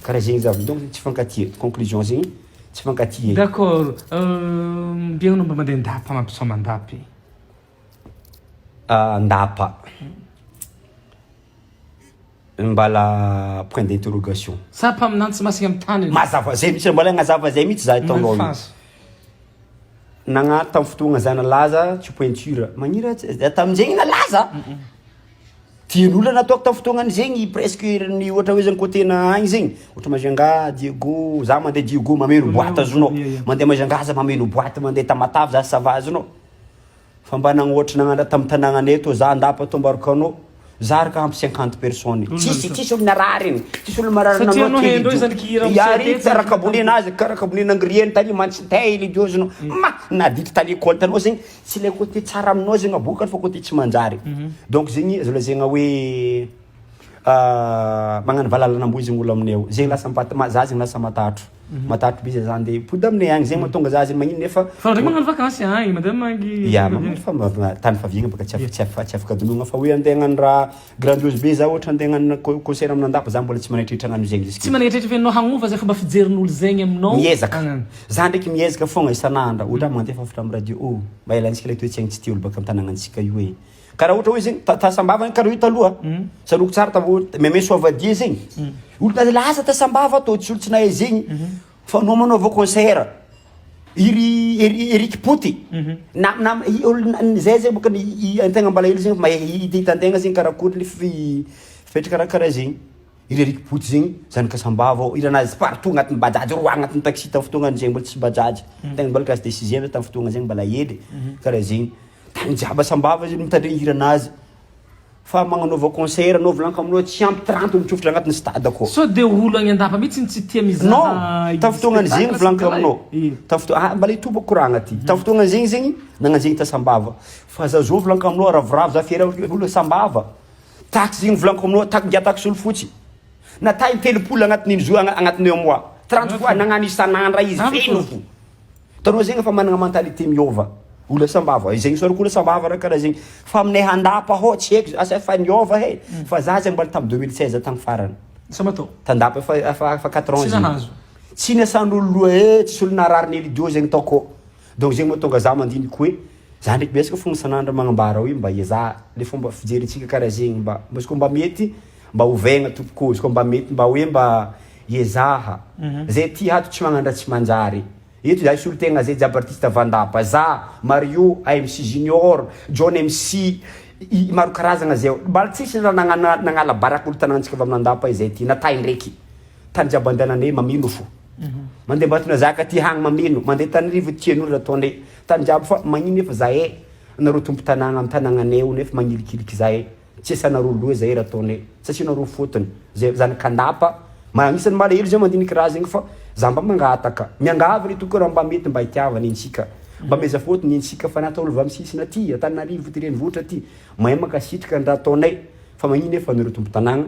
Karaha zegny zava donc tsy mifankatia conclusion zegny tsy mifankatia. D'accord, mby anao mba mandeha Andapa mampisaoma Andapy? Andapa. Mbala point d'interrogation. Sa mpaminany tsy masina amin'ny tany. Mazava zay mihitsy, mbala agnazava zay mihitsy za hitanao io. Nagnano tamin'ny fotoagna za nalaza tsy pointure magnino raha tsy tamin'izegny nalaza tian'olona nataoko tamin'ny fotoagnan'izegny presque ny ohatra hoe zegny côté-na agny zegny ohatra Majunga, Diego, za mandeha Diego mameno boite azonao, mandeha Majunga za mameno boite, mandeha Tamatave za ça va azonao. Fa mba nagnohatra nagnano raha tamin'ny tanagnanay tô za Andapa tô Ambarikano, za araka ampy 50 personnes, tsisy tsisy olo narary igny, tsisy olo marary Satria nanao anao haindreo kely zany kihira idio. amin'ny Iary CT karaha kabonena azy, karaha kabonena angrieny tany mantsintay le idio azonao, ma naditry ta l'école tanao zegny, tsy le côté tsara aminao zegny aboakany fa côté tsy manjary, donc zegny azo lazaigna hoe magnano valalan'amboa zegny olo aminay ao, zegny lasa mampata- ma- za zegny lasa matatro, matatro be za andeha hipody aminay agny, zegny mahatonga za zegny magnino nefa Fa ndraiky magnano vakansy agny, mandeha mangy. Ya, magnano fa tany faviagna baka tsy tsy tsy afaka adinoina fa hoe andeha hagnano raha grandiose be za ohatra andeha hagnano concert amin'Andapa za mbola tsy manaitrehitra hagnano zegny jusque Tsy manaitrehitra ve anao hagnova zay fomba fijerin'olo zegny aminao? Miezaka. Hagnano. Za ndraiky miezaka fogna isan'andro, ohatra mandefa hafatra amin'ny radio, oh, mba ialantsika ilay toe-tsaigny tsy tia olo baka amin'ny tanàgnantsika io e. Karaha ohatra hoe zegny ta- Tasambava karaha io taloha, tsaroako tsara taloha Meme Soavadia zegny, olo ta lasa Tasambava tô tsy olo tsy nahay zegny fa anao manaova concert, iry Eri- Eric Poty, na na i olo zay zegny bôka ny antegna mbala hely zegny mahay hitantegna zegny karakory le fi- fipetraka raha karaha zegny. Iry Eric Poty zegny zanaka Sambava ao, hiranazy partout agnatin'ny bajaj roa agnatin'ny taxi tamin'ny fotoagnany zegny mbola tsisy bajaj, tegna mbola classe de sixième tamin'ny fotoagna zegny mbola hely karaha zegny. Tany jiaby a Sambava izy mitandregny hiranazy fa magnanaova concert anao volaniko aminao tsy ampy 30 mitsofotra agnatin'ny stade akao. Sao de olo agny Andapa mihitsy no tsy tia mizaha Non, tamin'ny fotoagnany zegny volaniko aminao, tamin'ny fotoa- ah mbala hitobako koragna ty, tamin'ny fotoagnany zegny zegny nagnano zegny ta Sambava, fa za zao volaniko aminao ravoravo za fier olo Sambava, taxy zegny volaniko aminao taky ngiahy taxy olo fotsy, natao in-telopolo agnatin'iny zo agnatin'ny un mois, 30 fois nagnano isan'andra izy feno fo. Hitanao zegny efa managna mentalité miôva olo Sambava, zegny isaorako olo Sambava raha karaha zegny, fa aminay Andapa hô tsy haiko asa efa niôva he, fa za zegny mbola tamy 2016 tagny farany, Sama tao. Tandapa efa efa efa quatre ans Tsy zegny, nahazo. tsy niasan'olo loha e, tsisy olo narary ny Elidiot zegny tao kô, donc zegny mahatonga za mandiniky hoe za ndraiky betsaka fogna isan'andro magnambara hoe mba iezaha le fomba fijerintsika karaha zegny mba izy kô mba mety mba ovaigna tompoko, izy kô mba mety mba hoe mba iezaha, zay ty ato tsy magnano raha tsy manjary. Eto zahay solotegna zay jiaby artiste avy Andapa, za, Mario, AMC Junior, John MC, i maro karazagna zay ao, mba tsisy raha nagnana nagnala baraka olo tanagnantsika avy amin'Andapa izay ty, na tay ndraiky, tany jiaby andehananay mameno fo, mandeha Ambatonazaka ty hagny mameno, mandeha Antananarivo tian'olo raha ataonay, tany jiaby fa magnino nefa zahay nareo tompon-tanagna amy tanagnanay ao nefa magnilikiliky zahay. Tsy asanareo loha zay raha ataonay, tsy asianareo fotony, zay zanak'Andapa, ma agnisan'ny malahelo zay mandiniky raha zegny fa za mba mangataka, miangavy re tokoa raha mba mety mba hitiavana antsika, mba ameza fotony antsika fa natao olo avy sisiny aty, Antananarivo ty renivohitra ty, mahay mankasitraka ny raha ataonay fa magnino nefa nareo tompon-tanagna,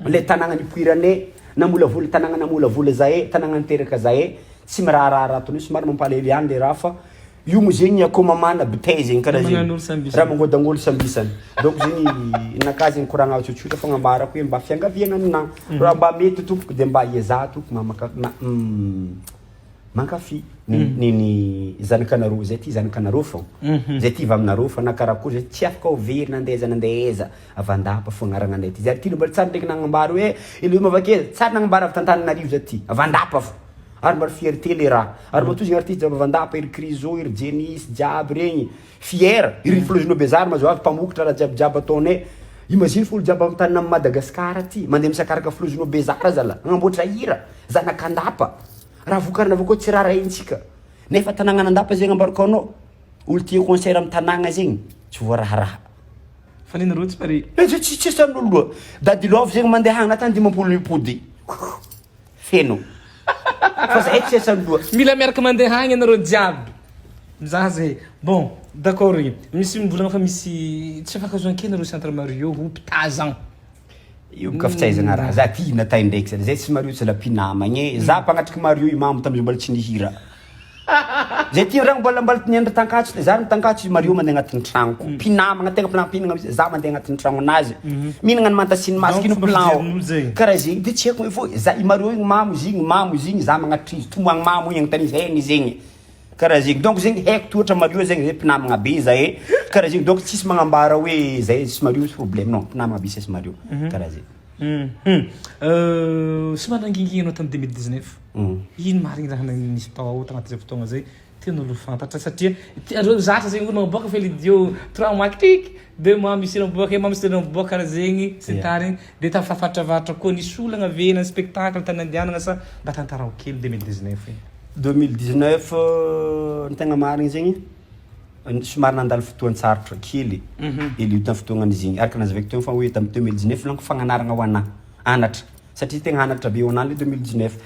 le tanagna nipoiranay, namolavola tanagna namolavola zahay, tanagna niteraka zahay, tsy miraharaha raha ataonay, somary mampalahelo ihany le raha fa Io moa zegny akoho mamana bitay zegny karaha zegny. Magnan'olo sambisany. Raha mangodagn'olo sambisany. Donc zegny nakahy zegny koragna tsotsotra fogna ambarako hoe mba fiangaviagna aminah. Raha mba mety tompoko de mba iezaha tompoko mamaka- ma- mankafy ny ny ny zanakanareo zay ty zanakanareo fô. Zay ty avy aminareo fa na karakory zay tsy afaka ho very na andeha aiza na andeha aiza avy Andapa fô agnaragnanay ty. Zay ty mbola tsary ndraiky nagnambara hoe Eloi Mavakely tsary nagnambara avy t'Antananarivo zay ty avy Andapa fô. Ary mba fierté le raha. Ary matoa zegny artiste jiaby avy Andapa, ery Criso, ery Jenis jiaby regny, fier, ery Flozino Bezary mazava avy mpamokatra raha jiaby jiaby ataonay. Imagine fa olo jiaby amy tany amy Madagascar aty mandeha misakaraka Flozino Bezary zala, agnamboatra hira, zanak'Andapa. Raha vokarina avao koa tsy raharahintsika. Nefa tanagnan'Andapa zegny ambarako anao, olo tia concert amy tanagna zegny tsy voaraharaha. Fa nenareo tsy pare. Eh, tsy tsy asan'olo loha. Dadi Love zegny mandeha agny natany 50 mipody. Feno. Fa zahay tsy asan'ny loha. Mila miaraka mandeha agny anareo jiaby. Mizaha zay. Bon, d'accord igny. Misy mivolagna fa misy tsy fifankahazoan-kena reo sy entre Mario ho mpitazagna. Io boka fitsaizana raha. Za ty natay ndraiky zany. Zay tsy Mario tsy la mpinamagna e. Za mpagnatriky Mario imamo tamizay mbola tsy nihira. Zay ty raha mbola mbola niandry tankatso za tankatso Mario mandeha agnatin'ny tragnoko. Mpinamagna tegna mpinampihinagna mihitsy. Za mandeha agnatin'ny tragnonazy. Mihinagna ny manta sy ny masaka ino plan ao. Karaha zegny de tsy haiko hoe fô za i Mario igny mamo izy igny mamo izy igny za magnatitra izy tomoagny mamo igny agnontany izy hainy zegny. Karaha zegny donc zegny haiko tohatra Mario zegny zay mpinamagna be zahay. Karaha zegny donc tsisy magnambara hoe zay sy Mario misy problème non mpinamagna be zay sy Mario. Karaha zegny. Somary nangingina anao tamin'ny 2019. Ino marigny raha nisy tao tagnaty zay fotoagna zay? Tian'olo ho fantatra satria reo zatra zegny olo magnaboaka fa Elidiot 3 mois clic, 2 mois misy hira miboaka, un mois misy hira miboaka karaha zegny sy ny tariny. De tafafaritra avaratra koa nisy olagna ve na spectacle tany andianana sa mba tantarao kely 2019 igny? 2019, ny tegna marigny zegny, somary nandalo fotoan-tsarotra kely ely tamin'ny fotoagnan'izy igny, araka nazavaiko teo fa hoe tamin'ny 2019 lanko fagnanarana ho anahy anatra, satria tegna anatra be ho anahy le 2019.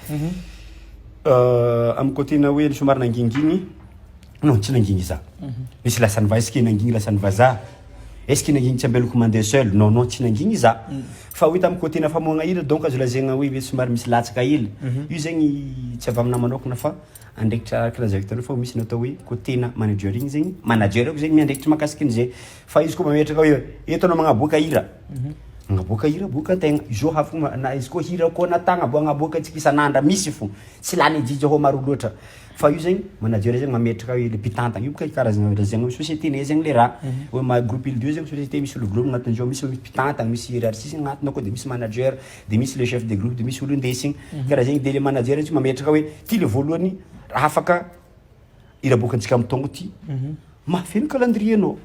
Amin'ny côté-na hoe somary nangingigny, non, tsy nangigny za, misy lasany va, est-ce que nangigny lasany vazaha, est-ce que nangigny tsy ambelako mandeha seul? Non, non, tsy nangigny za, fa hoe tamin'ny côté-na famoagna hira, donc azo lazaigna hoe somary misy latsaka hely io zegny, tsy avy aminahy manokana fa andraikitra, araka lazaiko taloha fa misy natao hoe côté-na manager igny zegny, manager ako zegny miandraikitra mahakasiky an'izay, fa izy koa mametraka hoe eto anao magnaboaka hira, magnaboaka hira aboaka antegna izao hafa na izy koa hira koa natagna agnaboaka antsika isan'andra misy fo tsy lany ajijy ao maro loatra, fa io zegny manager zegny mametraka hoe le mpitantana io boka karazagna lazaigna hoe société nay zegny le raha hoe ma groupe Elidiot zegny société, misy olo groupe agnatin'izao, misy mpitantana, misy hiérarchie agnatiny akao, de misy manager, de misy le chef de groupe, de misy olo indesigny karaha zegny, de le manager tsy mametraka hoe ty le voalohany raha afaka ira boaka antsika amy taogno ty mahafeno calendrier anao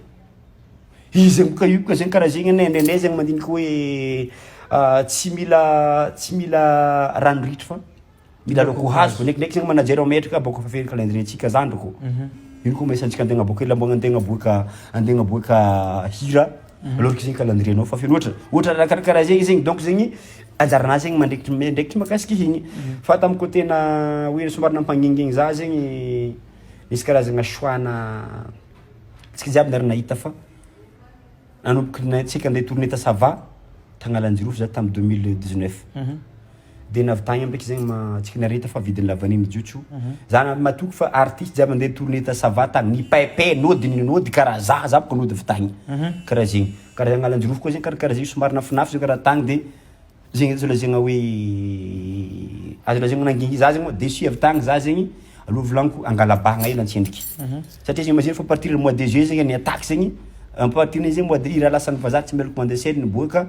izy zegny boka io boka zegny karaha zegny ane indraindray zegny mandiniky hoe tsy mila rano ritra fa mila loko hazo ndraikindraiky zegny manager mametraka bôka fa feno calendrier antsika zandriko ino koa mahisantsika antegna boaka lamboagna antegna boaka antegna boaka hira, alors que zegny calendrier anao fa feno, ohatra ohatra raha karakaraha zegny zegny, donc zegny anjaranazy zegny mandraikitry miandraikitry mahakasiky igny. Fa tamy côté-na hoe somary nampangingigny za zegny, nisy karazagna choix-na tsika jiaby niara nahita fa nanomboky tsika andeha tournée ta Sava tagnalanjirofo za tamy 2019, de navy tagny amdraiky zegny ma tsika niarahita fa vidin'ny lavaniny jotso za matoky fa artiste jiaby andeha tournée ta Sava tagny nipaipai nody nody karaha za boka nody avy tagny karaha zegny, karaha agnalanjirofo koa zegny karakaraha zegny, somary nafinafy zay karaha tagny, de zegny azo lazaigna hoe azo lazaigna nangigny za zegny déçu avy tagny za zegny. Aloha volaniko angalabahagna hely antsendriky satria zegny mazeny fa à partir mois de juillet zegny ny attaque zegny, à partir zegny mois de i raha lasan'ny vazaha tsy meloko mandeha seul niboaka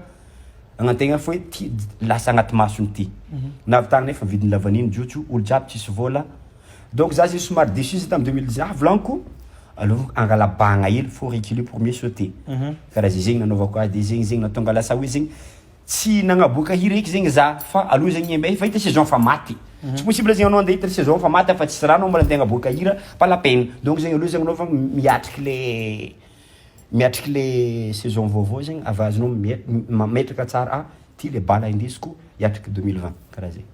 agnantegna fa hoe ty lasa agnaty masony ty navy tagny nefa vidin'ny lavaniny jotso olo jiaby tsisy vola, donc za zegny somary déçu zay tamy 2019. Volaniko aloha angalabahagna hely, faut reculer pour mieux sauter, karaha zay zegny nanaovako azy, de zegny natonga lasa hoe zegny tsy nagnaboaka hira eky zegny za, fa aloha zegny embe fa hita saison fa maty, tsy possible zegny anao andeha hita saison fa maty afa tsisy rano mbola andeha agnaboaka hira, pas la peine. Donc zegny aloha zegny anao fa miatriky le saison vaovao zegny avy azonao mametraka tsara, ah, ty le bala indesiko hiatriky 2020 karaha zegny.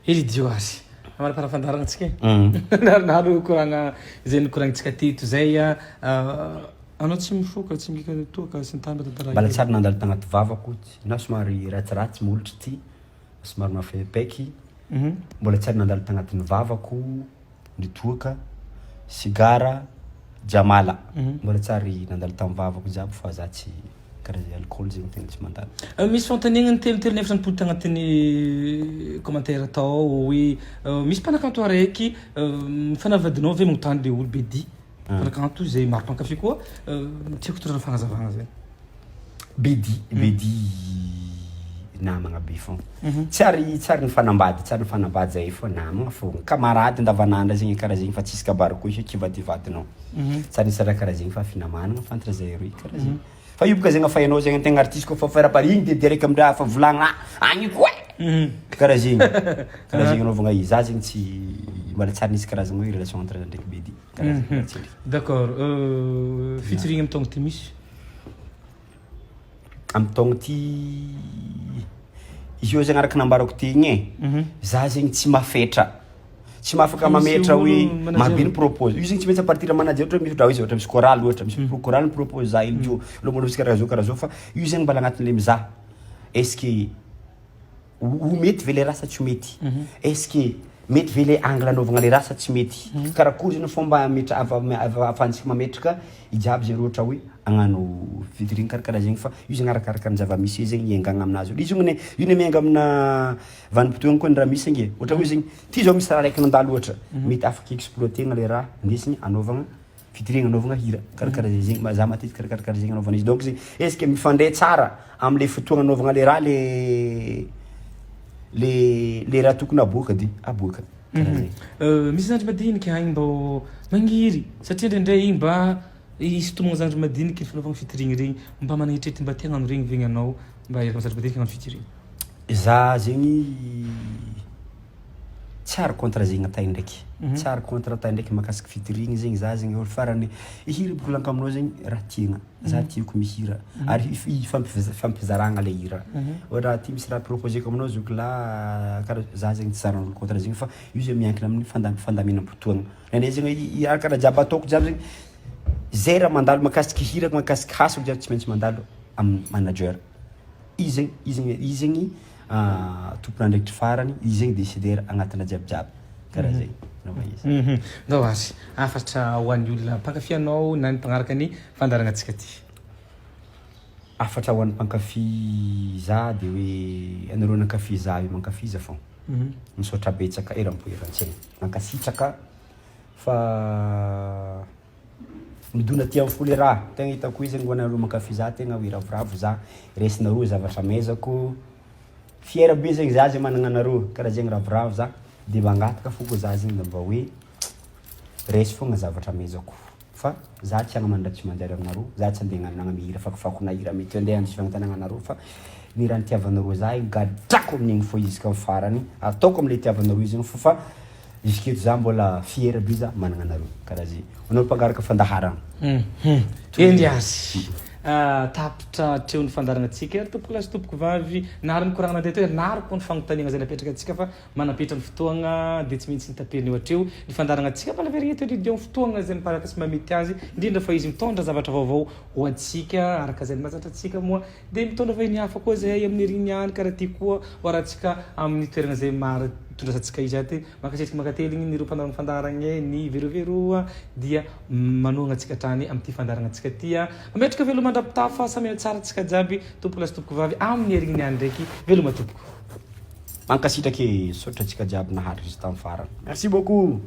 Elidiot azy amarapara fandaharana antsika narinaro koragna zay nikoragnintsika teto zay a, anao tsy mifoka, tsy mika toaka sy ny tany tantara? Mbala tsary nandalo tagnaty vavako na somary ratsiratsy molotry ty somary mafaipaika, mbola tsary nandalo tagnatin'ny vavako ny toaka, sigara, jamala, mbola tsary nandalo tamy vavako jiaby, fa za tsy karaha zay alcool zegny tegna tsy mandalo. Misy fanontaniana ny telo telo nefatra nipody tagnatin'ny commentaire tao hoe misy mpanakanto araiky mifanavadinao ve, magnontany le olo be di mpanakanto zay maro mpankafy koa, tiako tondrana fagnazavagna zay. Bedi, Bedi namagna be fogna, tsy ary nifanambady zahay fô namagna fogna, camarade andavanandro zegny karaha zegny, fa tsisy kabary koa izy kivadivadinao, tsy ary nisy raha karaha zegny, fa finamanagna fantatra zahay roy karaha zegny, fa io boka zegny afa hainao zegny antegna artiste koa fa faire part igny de direct amindra fa volagnina agny koa e karaha zegny anaovagna izy. Za zegny tsy mbola tsy ary nisy karazagna hoe relation entre za ndraiky Bedi karaha zegny tsendriky. D'accord, fitsirigna amy taogno ty misy? Amy taogno ty izy io zegny araka nambarako ty igny e, za zegny tsy mafetra, tsy mahafaka Misy mametra hoe olo manager. Marobe ny propose io zegny, tsy maintsy à partir manager, ohatra hoe misy, ohatra izy, ohatra misy chorale, ohatra misy chorale propose za ilo teo aloha mbola misy karaha zao karaha zao, fa io zegny mbala agnatin'le mizaha est ce que ho mety ve le raha sa tsy mety, est ce que mety ve le angle anaovagna le raha sa tsy mety, karakory zany fomba ametra ahafahantsika mametraka ijiaby zegny ohatra hoe hagnano featuring karakaraha zegny, fa io zegny arakaraka ny zava-misy zegny iangagna aminazy io zegny io ne miainga amina vanim-potoagna koa ny raha misy ange, ohatra hoe zegny ty zao misy raha raiky nandalo, ohatra mety afaka exploiter-na le raha indesigny anaovagna featuring, anaovagna hira karakaraha zay zegny za matetiky karakaraha zegny anaovana izy, donc zegny est ce que mifandray tsara am'le fotoagna anaovagna le raha, le raha tokony aboaka de aboaka. Karaha zay. Misy zandry madiniky agny mbô magniry satria indraindray igny mba isintomagna zandry madiniky ny fanaovagna featuring regny, mba managna eritreritry mba te hagnano regny ve anao mba hiaraka amy zandry madiniky hagnano featuring? Za zegny tsy ary contre zegny atay ndraiky, tsy ary contre atay ndraiky mahakasiky featuring zegny za zegny olo farany hira volaniko aminao zegny raha tiagna, za tiako mihira ary ifampizaragna le hira, ohatra ty misy raha proposeko aminao zoky lahy karaha za zegny tsy zaran'olo contre zegny fa io zegny miankina amin'ny fandaminam-potoagna, ndraindray zegny karaha jiaby ataoko jiaby zegny zay raha mandalo mahakasiky hirako mahakasiky hasiko jiaby tsy maintsy mandalo amin'ny manager. Izy zegny, izy zegny, izy zegny tompon'andraikitry farany, izy zegny décideur agnatina jiabijiaby, karaha zegny angamba izy. Ndao ary, hafatra ho an'ny olona mpankafy anao na ny mpagnaraka ny fandaharanantsika ty. Hafatra ho an'ny mpankafy za de hoe anareo nankafy za io mankafiza fô, misaotra betsaka eram-po eran-tsaigna, mankasitraka fa. Midona aty am fo le raha, tegna hitako hoe zegny ho anareo mankafy za tegna hoe ravoravo za, resinareo zavatra amezako, fier be zegny za zay managna anareo, karaha zegny ravoravo za, de mangataka fô koa za zegny mba hoe raiso fogna zavatra amezako fa za tsy hagnano raha tsy manjary aminareo, za tsy ande hagnano hagname hira fakofako na hira mety ande handry fagnontaniagna anareo fa ny raha nitiavanareo za igny gadrako amin'igny fô izy jusqu'à farany, ataoko amle itiavanareo izy igny fô fa. Jusque eto za mbola fier be za managna anareo karaha ze anao mpangaraka fandaharagna. Eny ary. Tapitra hatreo ny fandaharanantsika ry tompokolahy sy tompokovavy. Nary ny koragna nandeha teo ary nary koa ny fagnontaniagna izay napetraka antsika fa manampetra ny fotoagna dia tsy maintsy nitaperina eo hatreo ny fandaharanantsika. Mbola very eto Elidion fotoagna izay miparaka sy mahamety azy indrindra fa izy mitondra zavatra vaovao ho antsika araka izay mahazatra antsika moa Dia mitondra vahiny hafa koa zahay amin'ny heriny ihany karaha ty koa ho arahantsika amin'ny toerana izay mara itondrasantsika izy aty. Mankasitraka mankateligny ireo mpanao ny fandaharagna ny Veroveroa dia manohagna antsika hatrany amin'ity fandaharagna antsika ty. Mametraka veloma mandra-pitafa samy tsara antsika jiaby tompoko lahy sy tompoko vavy amin'ny heriny ihany ndraiky. Veloma tompoko. Mankasitraka e, misaotra antsika jiaby naharitra izy tamin'ny farany. Merci beaucoup.